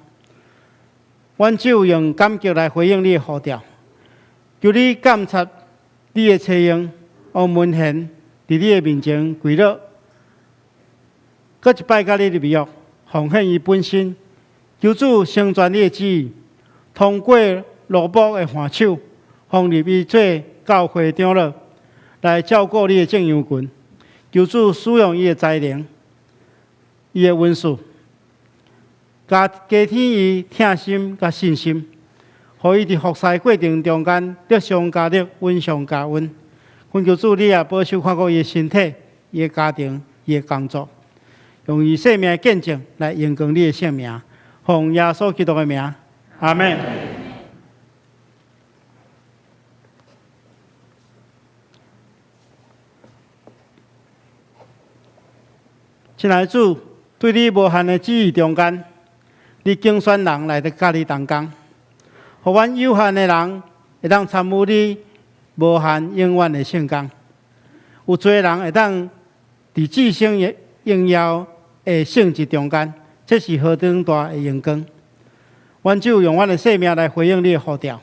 阮只有用感激來回應你的呼召，求你鑒察你的差用王文賢佇你的面前跪落，閣一擺佮你立約，奉獻伊本身，求主成全你的旨意，通過奴僕的挽手，封立伊做教會長老，來照顧你的眾羊群。求主使用伊的才能、伊的恩賜，加添伊疼心佮信心，予伊佇服侍過程中間力上加力，恩上加恩。懇求主，你也保守看顧伊的身體、伊的家庭、伊的工作，用伊生命的見證來榮光你的聖名，奉耶穌基督的名，阿們。親愛的主，對你無限的旨意中間，你揀選人來佮你同工，予阮有限的人會當參與你無限永遠的聖工。有濟人會當佇至聖榮耀的聖職中間，這是何等大的榮光！阮只有用阮的生命來回應你的呼召，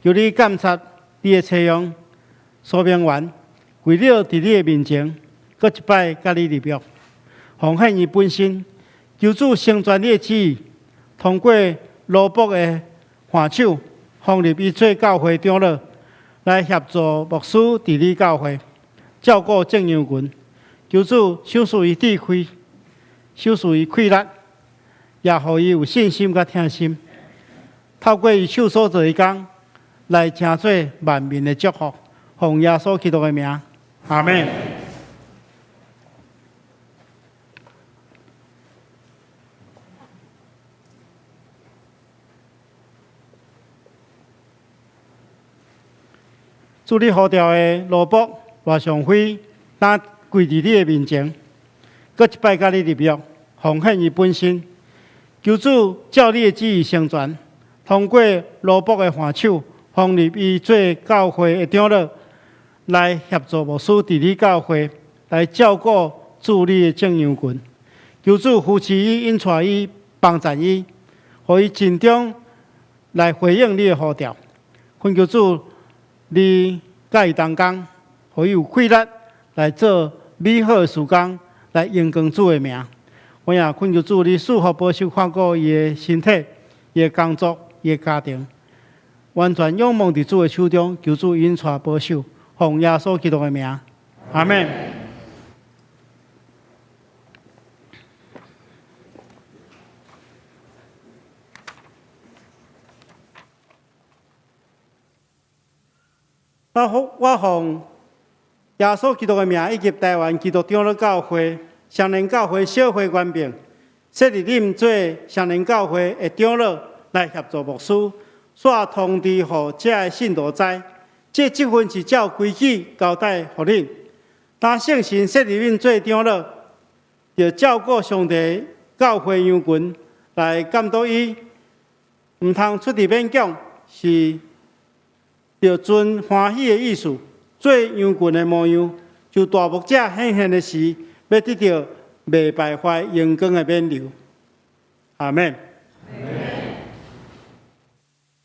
求你鑒察你的差用蘇明元，為了佇你的面前，閣一擺佮你立約，奉獻伊本身，求主成全你的旨意，通過羅卜的換手，封立伊做教會長老，來協助牧師治理教會，照顧眾羊群。求主賞賜伊智慧，賞賜伊氣力，也予伊有信心佮疼心。透過伊手所做的工，來成做萬民的祝福。奉耶穌基督的名，阿們。主你呼召的羅卜賴尚輝，當跪佇你的面前，閣一擺佮你立約，奉獻伊本身，求主照你的旨意成全，通過羅卜的換手，封立伊做教會的長老，來協助牧師治理教會，來照顧主你的眾羊群。求主扶持伊、引帶伊、幫贊伊，予伊盡忠來回應你的呼召。懇求主，你佮伊同工，予伊有氣力來做美好的事工，來榮光主的名。我也懇求主，你賜福保守看顧伊的身體、伊的工作、伊的家庭，完全仰望佇主的手中，求主引帶保守，奉耶穌基督的名，阿們。我奉耶穌基督的名，以及台灣基督長老教會、雙連教會小會權柄，設立恁做雙連教會的長老，來協助牧師，煞通知予遮的信徒知，這職分是照規矩交代予恁。當聖神設立恁做長老，著照顧上帝教會羊群，來監督伊，毋通出佇勉強，是著存歡喜的意思，做羊群的模樣，就大牧者顯現的時，欲得著袂敗壞榮光的冕旒。阿們。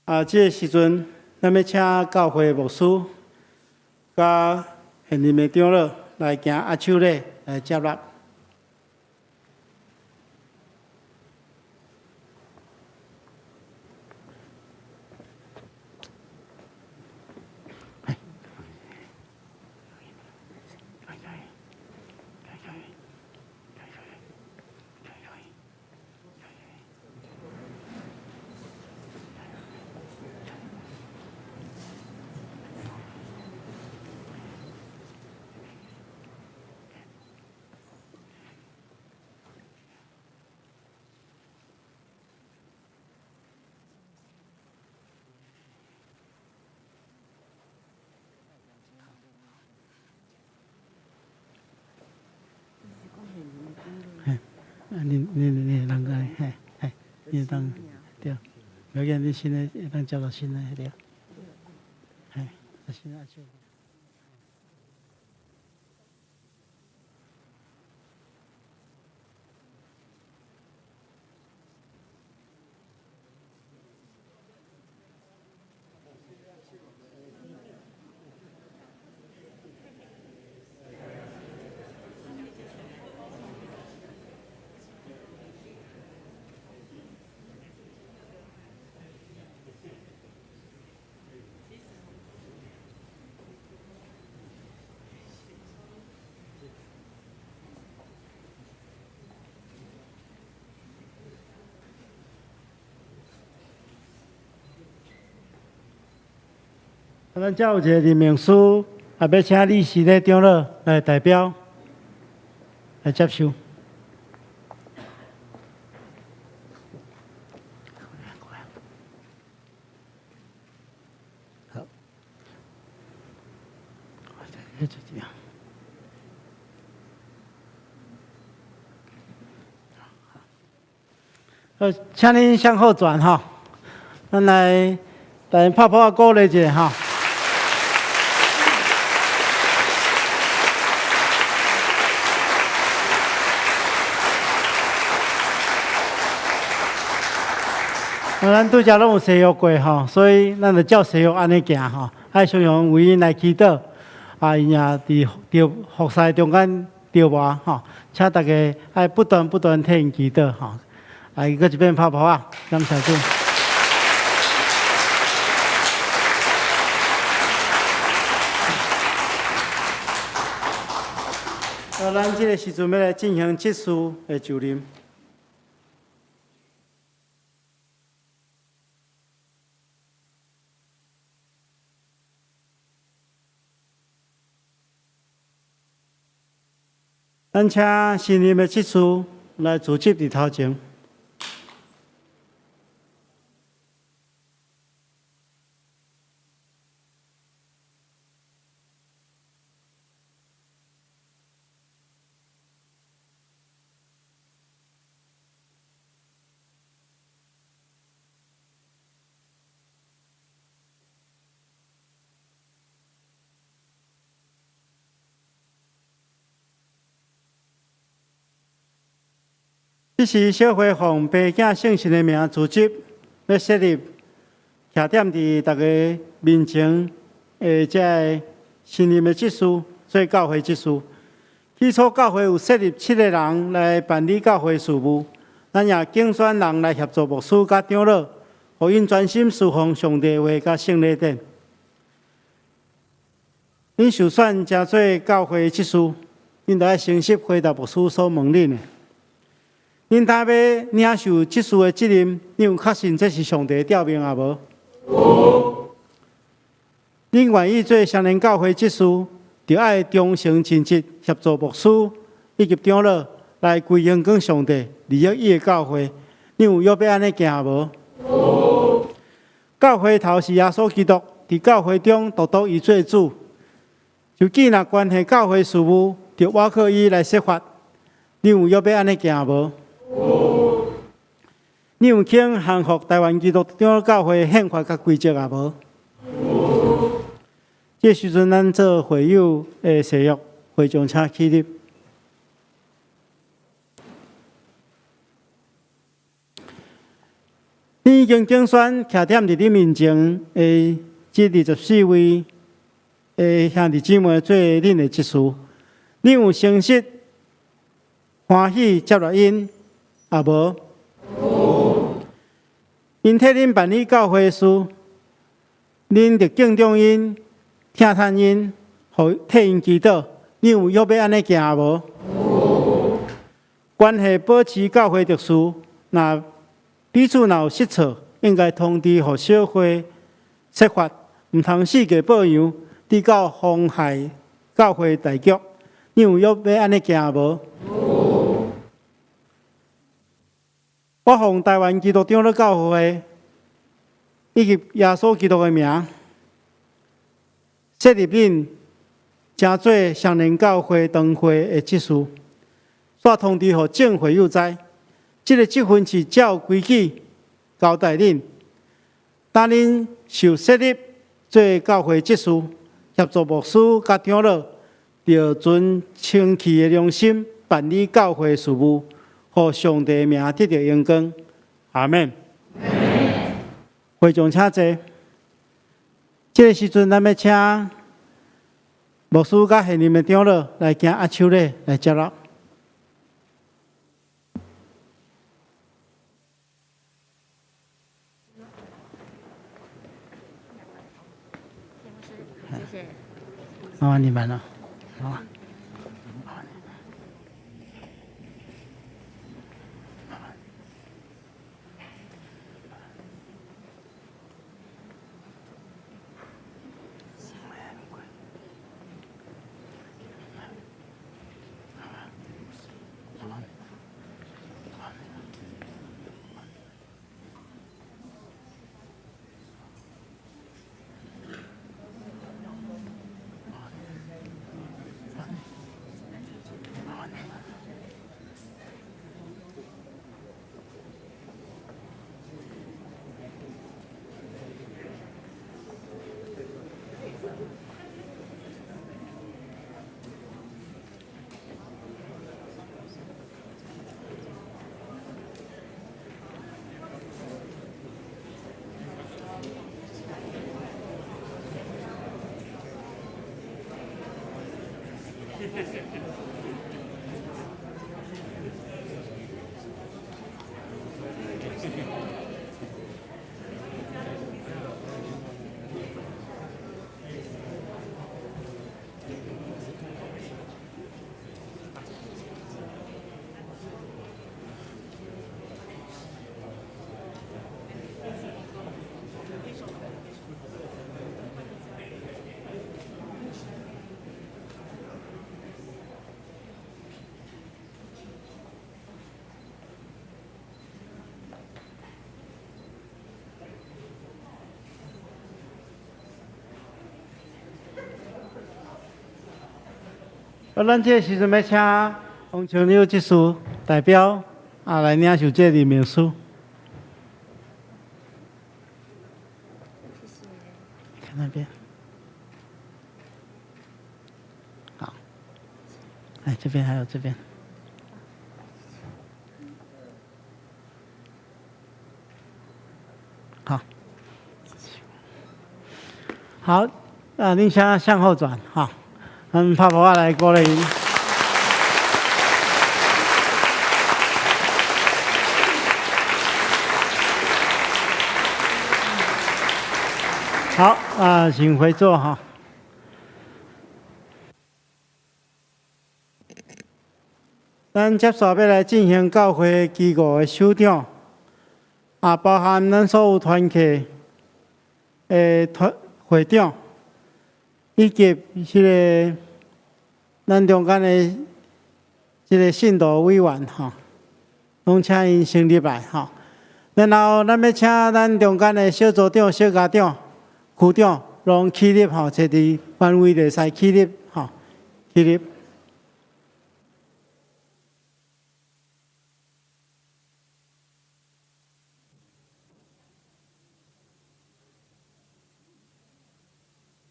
啊，這個時陣，咱欲請教會牧師佮現任的長老來行握手禮來接納。恁人個嘿嘿，你當對，無要緊，你新的會當接到新的對，嘿，新的握手。咱遮有一個任命書，也欲請理事的長老來代表來接受。好，好，請恁向後轉吼，咱來來拍拍鼓勵一下吼。咱拄才攏有誓約過吼，所以咱就照誓約按呢行吼。愛常常為𪜶來祈禱，啊，𪜶也佇著服侍中間著磨吼，請大家愛不斷不斷替𪜶祈禱吼。來，閣一遍拍拍啊，感謝主。啊，咱這个時陣欲來進行執事的就任。咱請新任的執事來主持佇頭前。這時小會奉爸囝聖神的名組織，欲設立徛踮佇大家面前的這个新任的執事，做教會執事。起初教會有設立七个人來辦理教會事務，咱也揀選人來協助牧師佮長老，予𪜶專心事奉上帝話佮聖禮典。恁受選成做教會執事，恁著愛誠實回答牧師所問恁的。恁若欲領受執事的責任，恁有確信這是上帝的召命抑無？有。恁願意做雙連教會執事，就愛忠誠盡職，協助牧師以及長老來歸榮光上帝，利益伊的教會。恁有約欲按呢行無？有。教會頭是耶穌基督，佇教會中獨獨伊做主。就既若關係教會事務，就倚靠伊來設法。恁有約欲按呢行無？有。你有肯降服台灣基督長老教會憲法佮規則抑無？有。這時陣，咱做會友的誓約，會眾請起立。你已經揀選徛踮佇你面前的這24位的兄弟姊妹做恁的執事，你有誠實歡喜接納𪜶，抑無？有。𪜶替恁辦理教會事，恁著敬重𪜶、疼惜𪜶，予替𪜶祈禱。你有約欲按呢行無？有。關係保持教會秩序，若彼此若有失錯，應該通知予小會設法，毋通四界報揚，直到妨害教會大局。你有約欲按呢行無？有。我奉台灣基督長老教會以及耶穌基督的名，設立恁成做雙連教會堂會的執事，煞通知予眾會友知，這个職分是照規矩交代恁，當恁受設立做教會執事，協助牧師佮長老，著存清氣的良心辦理教會事務，予上帝的名得著榮光。阿們。會眾請坐。這个時陣，咱欲請牧師佮現任的長老來行握手禮來接納。謝謝。麻煩你們了，好。啊，咱這个時陣欲請王清柳執事代表啊來領受這個任命書。看那邊，好，來這邊還有這邊，好，好，啊，恁先向後轉，哈。咱拍噗仔來鼓勵𪜶。好，啊，請回座哈。咱接續欲來進行教會機構的首長，啊，包含咱所有團契的團會長，以及彼个咱中間的這个信徒委員吼，攏請𪜶先入來吼。然後咱欲請咱中間的小組長、小家長、區長，攏起立吼，坐佇原位就會使起立吼，起立。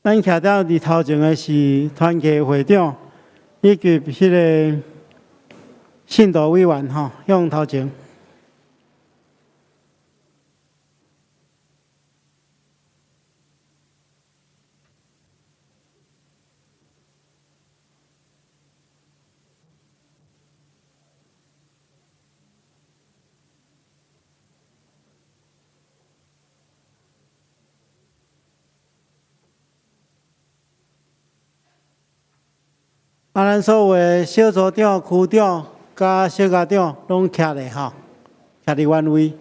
咱徛佇佇頭前的是團契會長，以及彼个信徒委員吼，向頭前。啊，咱所有的小組長、區長、佮小家長攏徛咧吼，徛佇原位。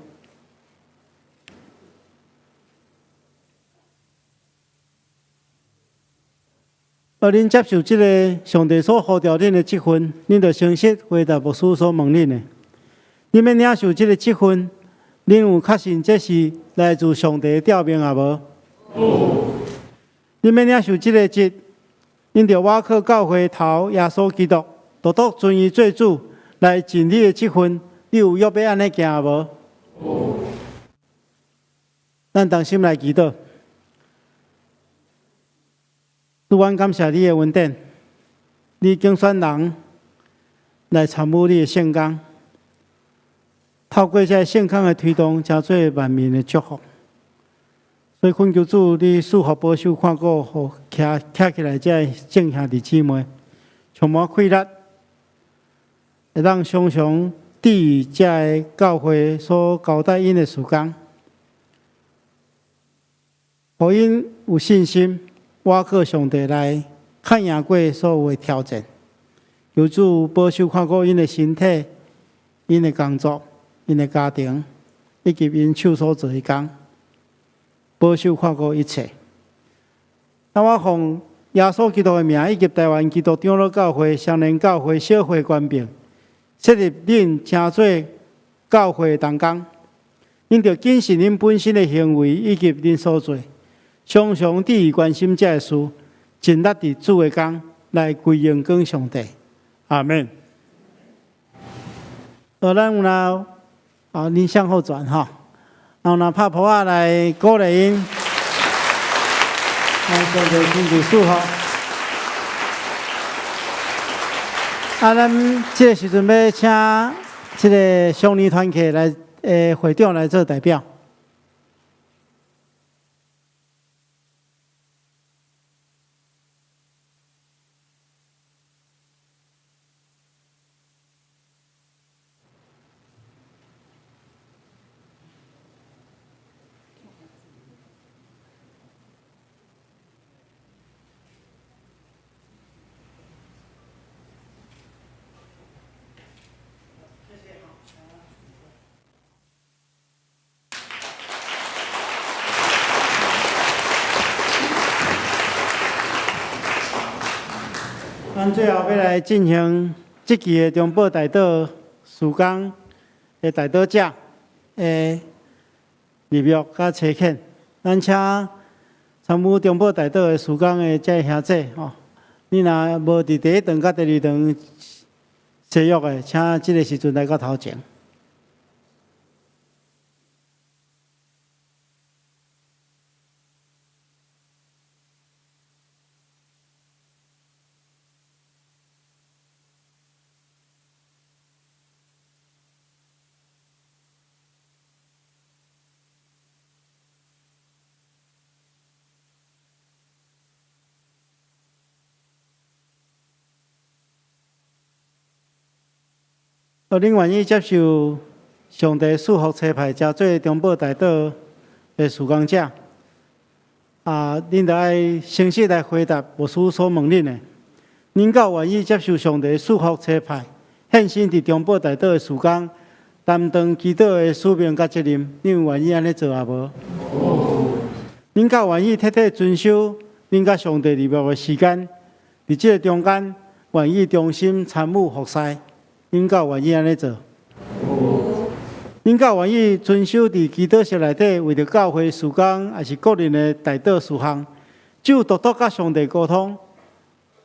啊，恁接受這个上帝所呼召恁的職分，恁著誠實回答牧師所問恁的。恁欲領受這个職分，恁有確信這是來自上帝的召命抑無？有。恁欲領受這个職，恁著倚靠教會頭耶穌基督，獨獨尊伊做主，來盡你的職分。你有約欲按呢行無？有。咱同心來祈禱。主，阮感謝你的恩典，你揀選人來參與你的聖工，透過這个聖工的推動，成做萬民的祝福。所以懇求主，你賜福保守看顧，予徛徛起來這个眾兄弟姊妹，充滿氣力，會當常常佇這个教會所交代𪜶的事工，予𪜶有信心，倚靠上帝來抗贏過所有的挑戰。求主保守看顧𪜶的身體、𪜶的工作、𪜶的家庭，以及𪜶手所做的工。保守看顧一切。那我奉耶穌基督的名，以及台灣基督長老教會、雙連教會小會權柄，設立恁成做教會同工。恁著謹慎恁本身的行為以及恁所做，常常注意關心這个事，盡力佇主的工來歸榮光上帝。阿們。咱有若啊，恁向後轉吼。然後拍噗仔來鼓勵𪜶，來上帝親自賜福。啊，咱這个時陣欲請這个少年團契來的會長來做代表。咱最後欲來進行這期的中保代禱事工的代禱者的立約佮差遣。咱請參與中保代禱的事工的這兄姊吼，你若無佇第一堂佮第二堂誓約的，請這个時陣來到頭前。若恁願意接受上帝賜福差派，成做中保代禱的事工者，啊，恁著愛誠實來回答牧師所問恁的。恁敢有願意接受上帝賜福差派，獻身佇中保代禱的事工，擔當祈禱的使命佮責任？恁有願意按呢做抑無？恁敢有願意徹底遵守恁佮上帝立約的時間？佇這个中間，願意忠心參與服侍？恁敢有願意按呢做？恁敢有願意遵守佇祈禱室內底為著教會事工，抑是個人的代禱事項，只有獨獨佮上帝溝通？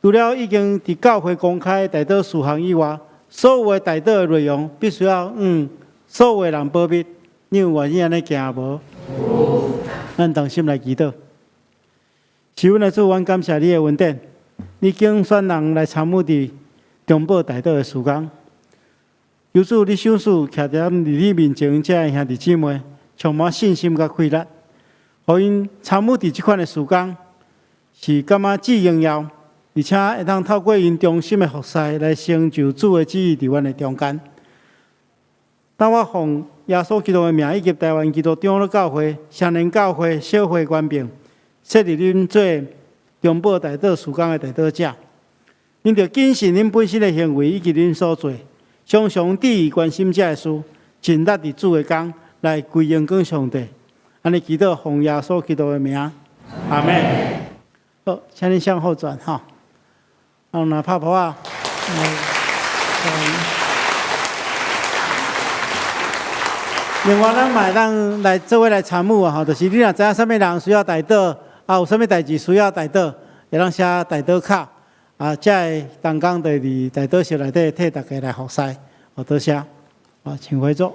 除了已經佇教會公開代禱事項以外，所有的代禱的內容必須要向所有的人保密。你有願意按呢行無？咱同心來祈禱。是阮的主，阮感謝你的恩典，你揀選人來參與佇中保代禱的事工。求主，你賞賜徛佇你面前，這个兄弟姊妹充滿信心佮氣力，予𪜶參與佇這款的事工，是感覺至榮耀，而且會當透過𪜶忠心的服侍來成就主的旨意佇阮的中間。當我奉耶穌基督的名，以及台灣基督長老教會、雙連教會小會權柄，設立恁做中保代禱事工的代禱者，恁著謹慎恁本身的行為以及恁所做。常常注意關心這个事，盡力佇主的工來歸榮光上帝。按呢祈禱，奉耶穌基督的名，阿們。好，請恁向後轉哈。啊，拿拍噗仔。另外，咱嘛會當來做伙來參與啊！吼，就是你若知影啥物人需要代禱，啊，有啥物代誌需要代禱，會當寫代禱卡。啊，這个同工就佇代禱室內底替大家來服侍，好，多謝。好，請回座。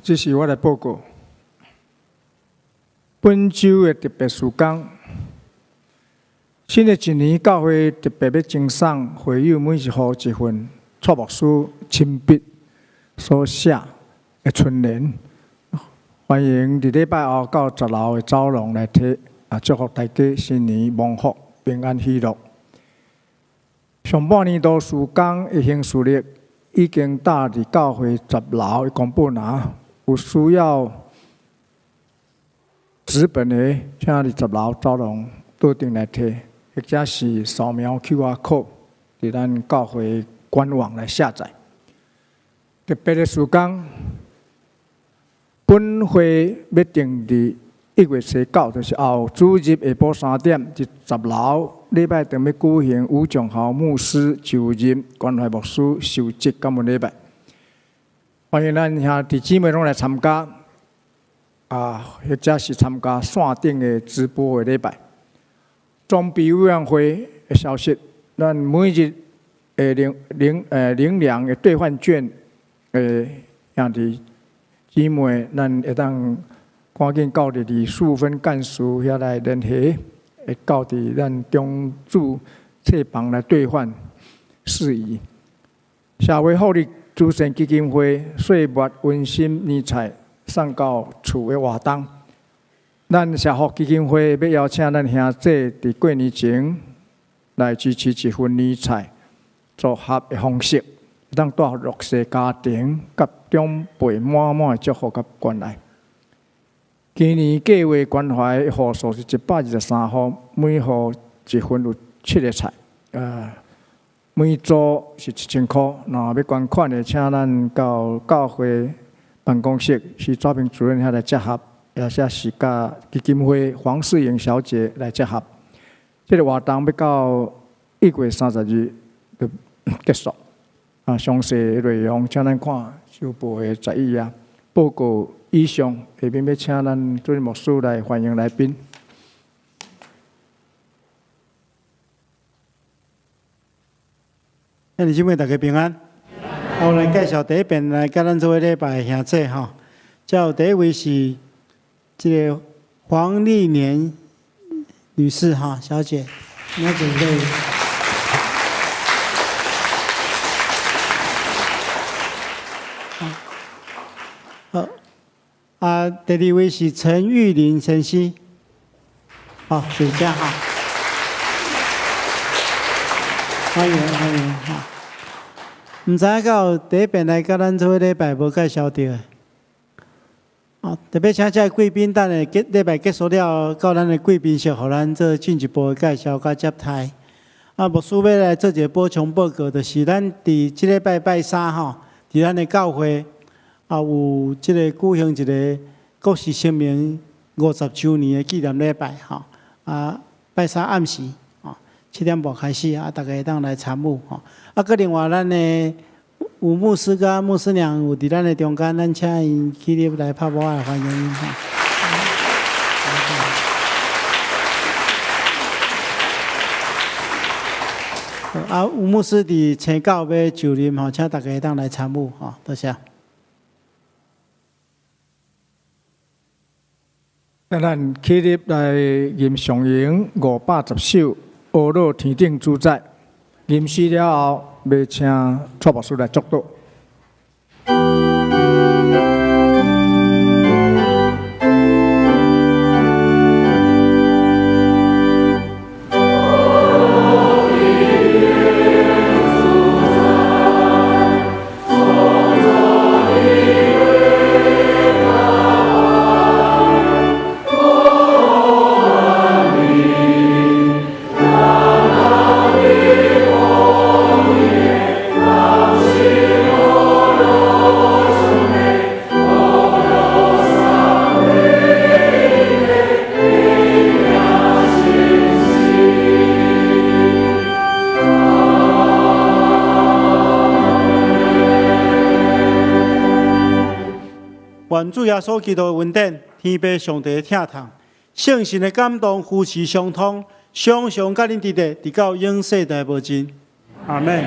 這是我來報告。本週的特別事工，新的一年教會特別欲贈送會友每一戶一份蔡牧師親筆所寫的春聯，歡迎佇禮拜後到十樓的走廊來提，啊，祝福大家新年蒙福、平安喜樂。上半年度事工的行事曆已經貼佇教會十樓的公布欄，有需要紙本的，請佇十樓走廊桌頂來提，或者是掃描 QR code，佇咱教會官網來下載。特別的事工，本會欲定佇1月29，就是後主日下晡3點，佇十樓禮拜堂欲舉行吳炯豪牧師就任關懷牧師受職感恩禮拜，歡迎咱兄弟姊妹攏來參加，啊，或者是參加線頂的直播的禮拜。裝備委員會的消息，咱每日的靈靈呃靈糧的兌換券。兄弟姊妹，咱會當趕緊到佇李樹芬幹事遐來聯繫，會到佇咱中柱冊房來兌換事宜。社會福利慈善基金會歲末溫馨年菜送到厝的活動，咱社福基金會欲邀請咱兄弟佇過年前來支持一份年菜組合的方式。會當帶予弱勢家庭佮長輩滿滿的祝福佮關愛。今年計劃關懷的戶數是123戶，每戶一份有七个菜。每組是1000箍。若欲捐款的，請咱到教會辦公室，是趙平主任遐來集合，抑或是佮基金會黃世穎小姐來集合。這个活動欲到1月30日就結束。啊，詳細內容請咱看週報的11頁。報告以上，下面欲請咱主任牧師來歡迎來賓。兄弟姊妹，大家平安。我來介紹第一遍來佮咱做伙禮拜的兄姊吼。這第一位是這个黃麗蓮女士哈，小姐，你要準備。好，啊，第二位是陳玉玲先生，好，請坐哈，歡迎歡迎哈。毋知影敢有第一遍來佮咱做伙禮拜無介紹著的，哦，特別請這个貴賓，等下結禮拜結束了後，到咱的貴賓室，予咱做進一步的介紹佮接待。啊，牧師欲來做一个補充報告，就是咱佇這禮拜拜三吼，佇咱的教會啊有這个舉行一个國士生命50週年的紀念禮拜吼。啊，拜三暗時，吼，7點半開始啊，大家會當來參與吼。啊，閣另外咱的吳牧師佮牧師娘有佇咱的中間，咱請𪜶起立來拍鼓來歡迎𪜶吼。啊，吳牧師佇青教欲就任吼，請大家會當來參與吼，多謝。那咱起立來吟上詠510首《阿樂天頂主宰》，吟詩了後，欲請蔡牧師來祝禱。願主耶穌基督的恩典、天父上帝的疼痛、聖神的感動、扶持相通，常常佮恁佇咧，直到永世代無盡。阿們。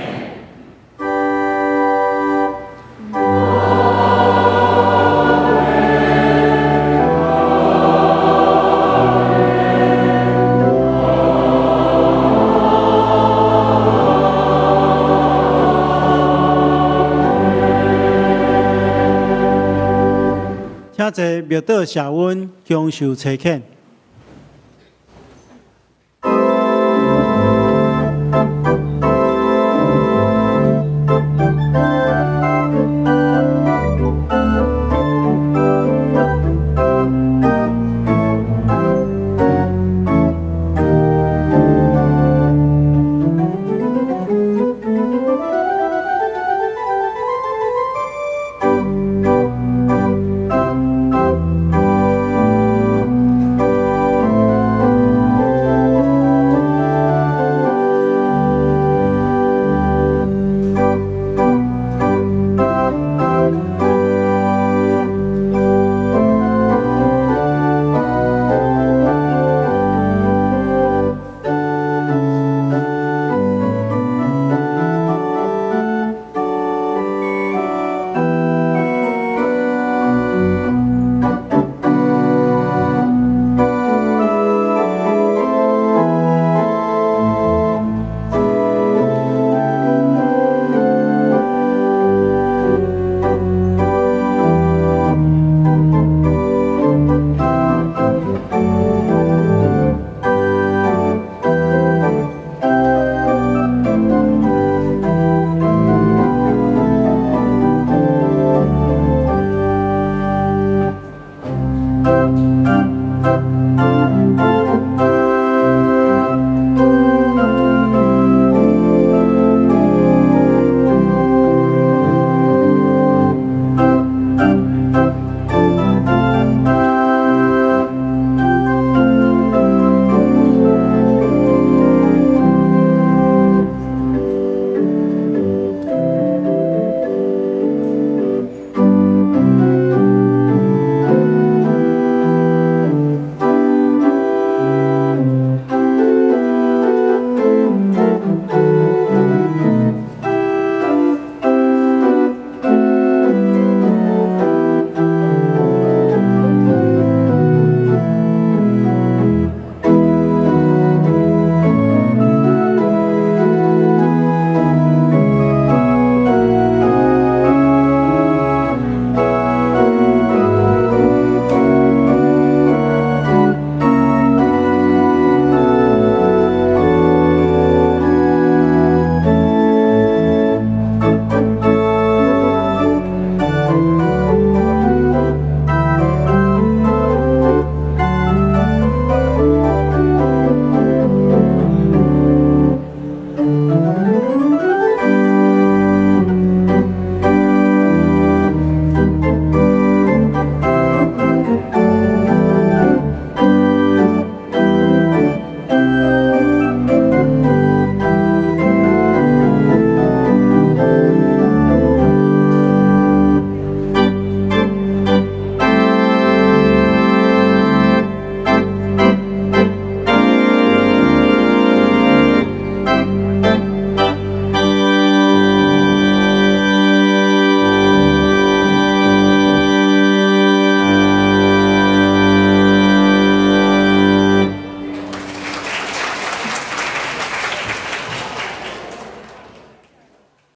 請坐默禱謝恩，享受差遣。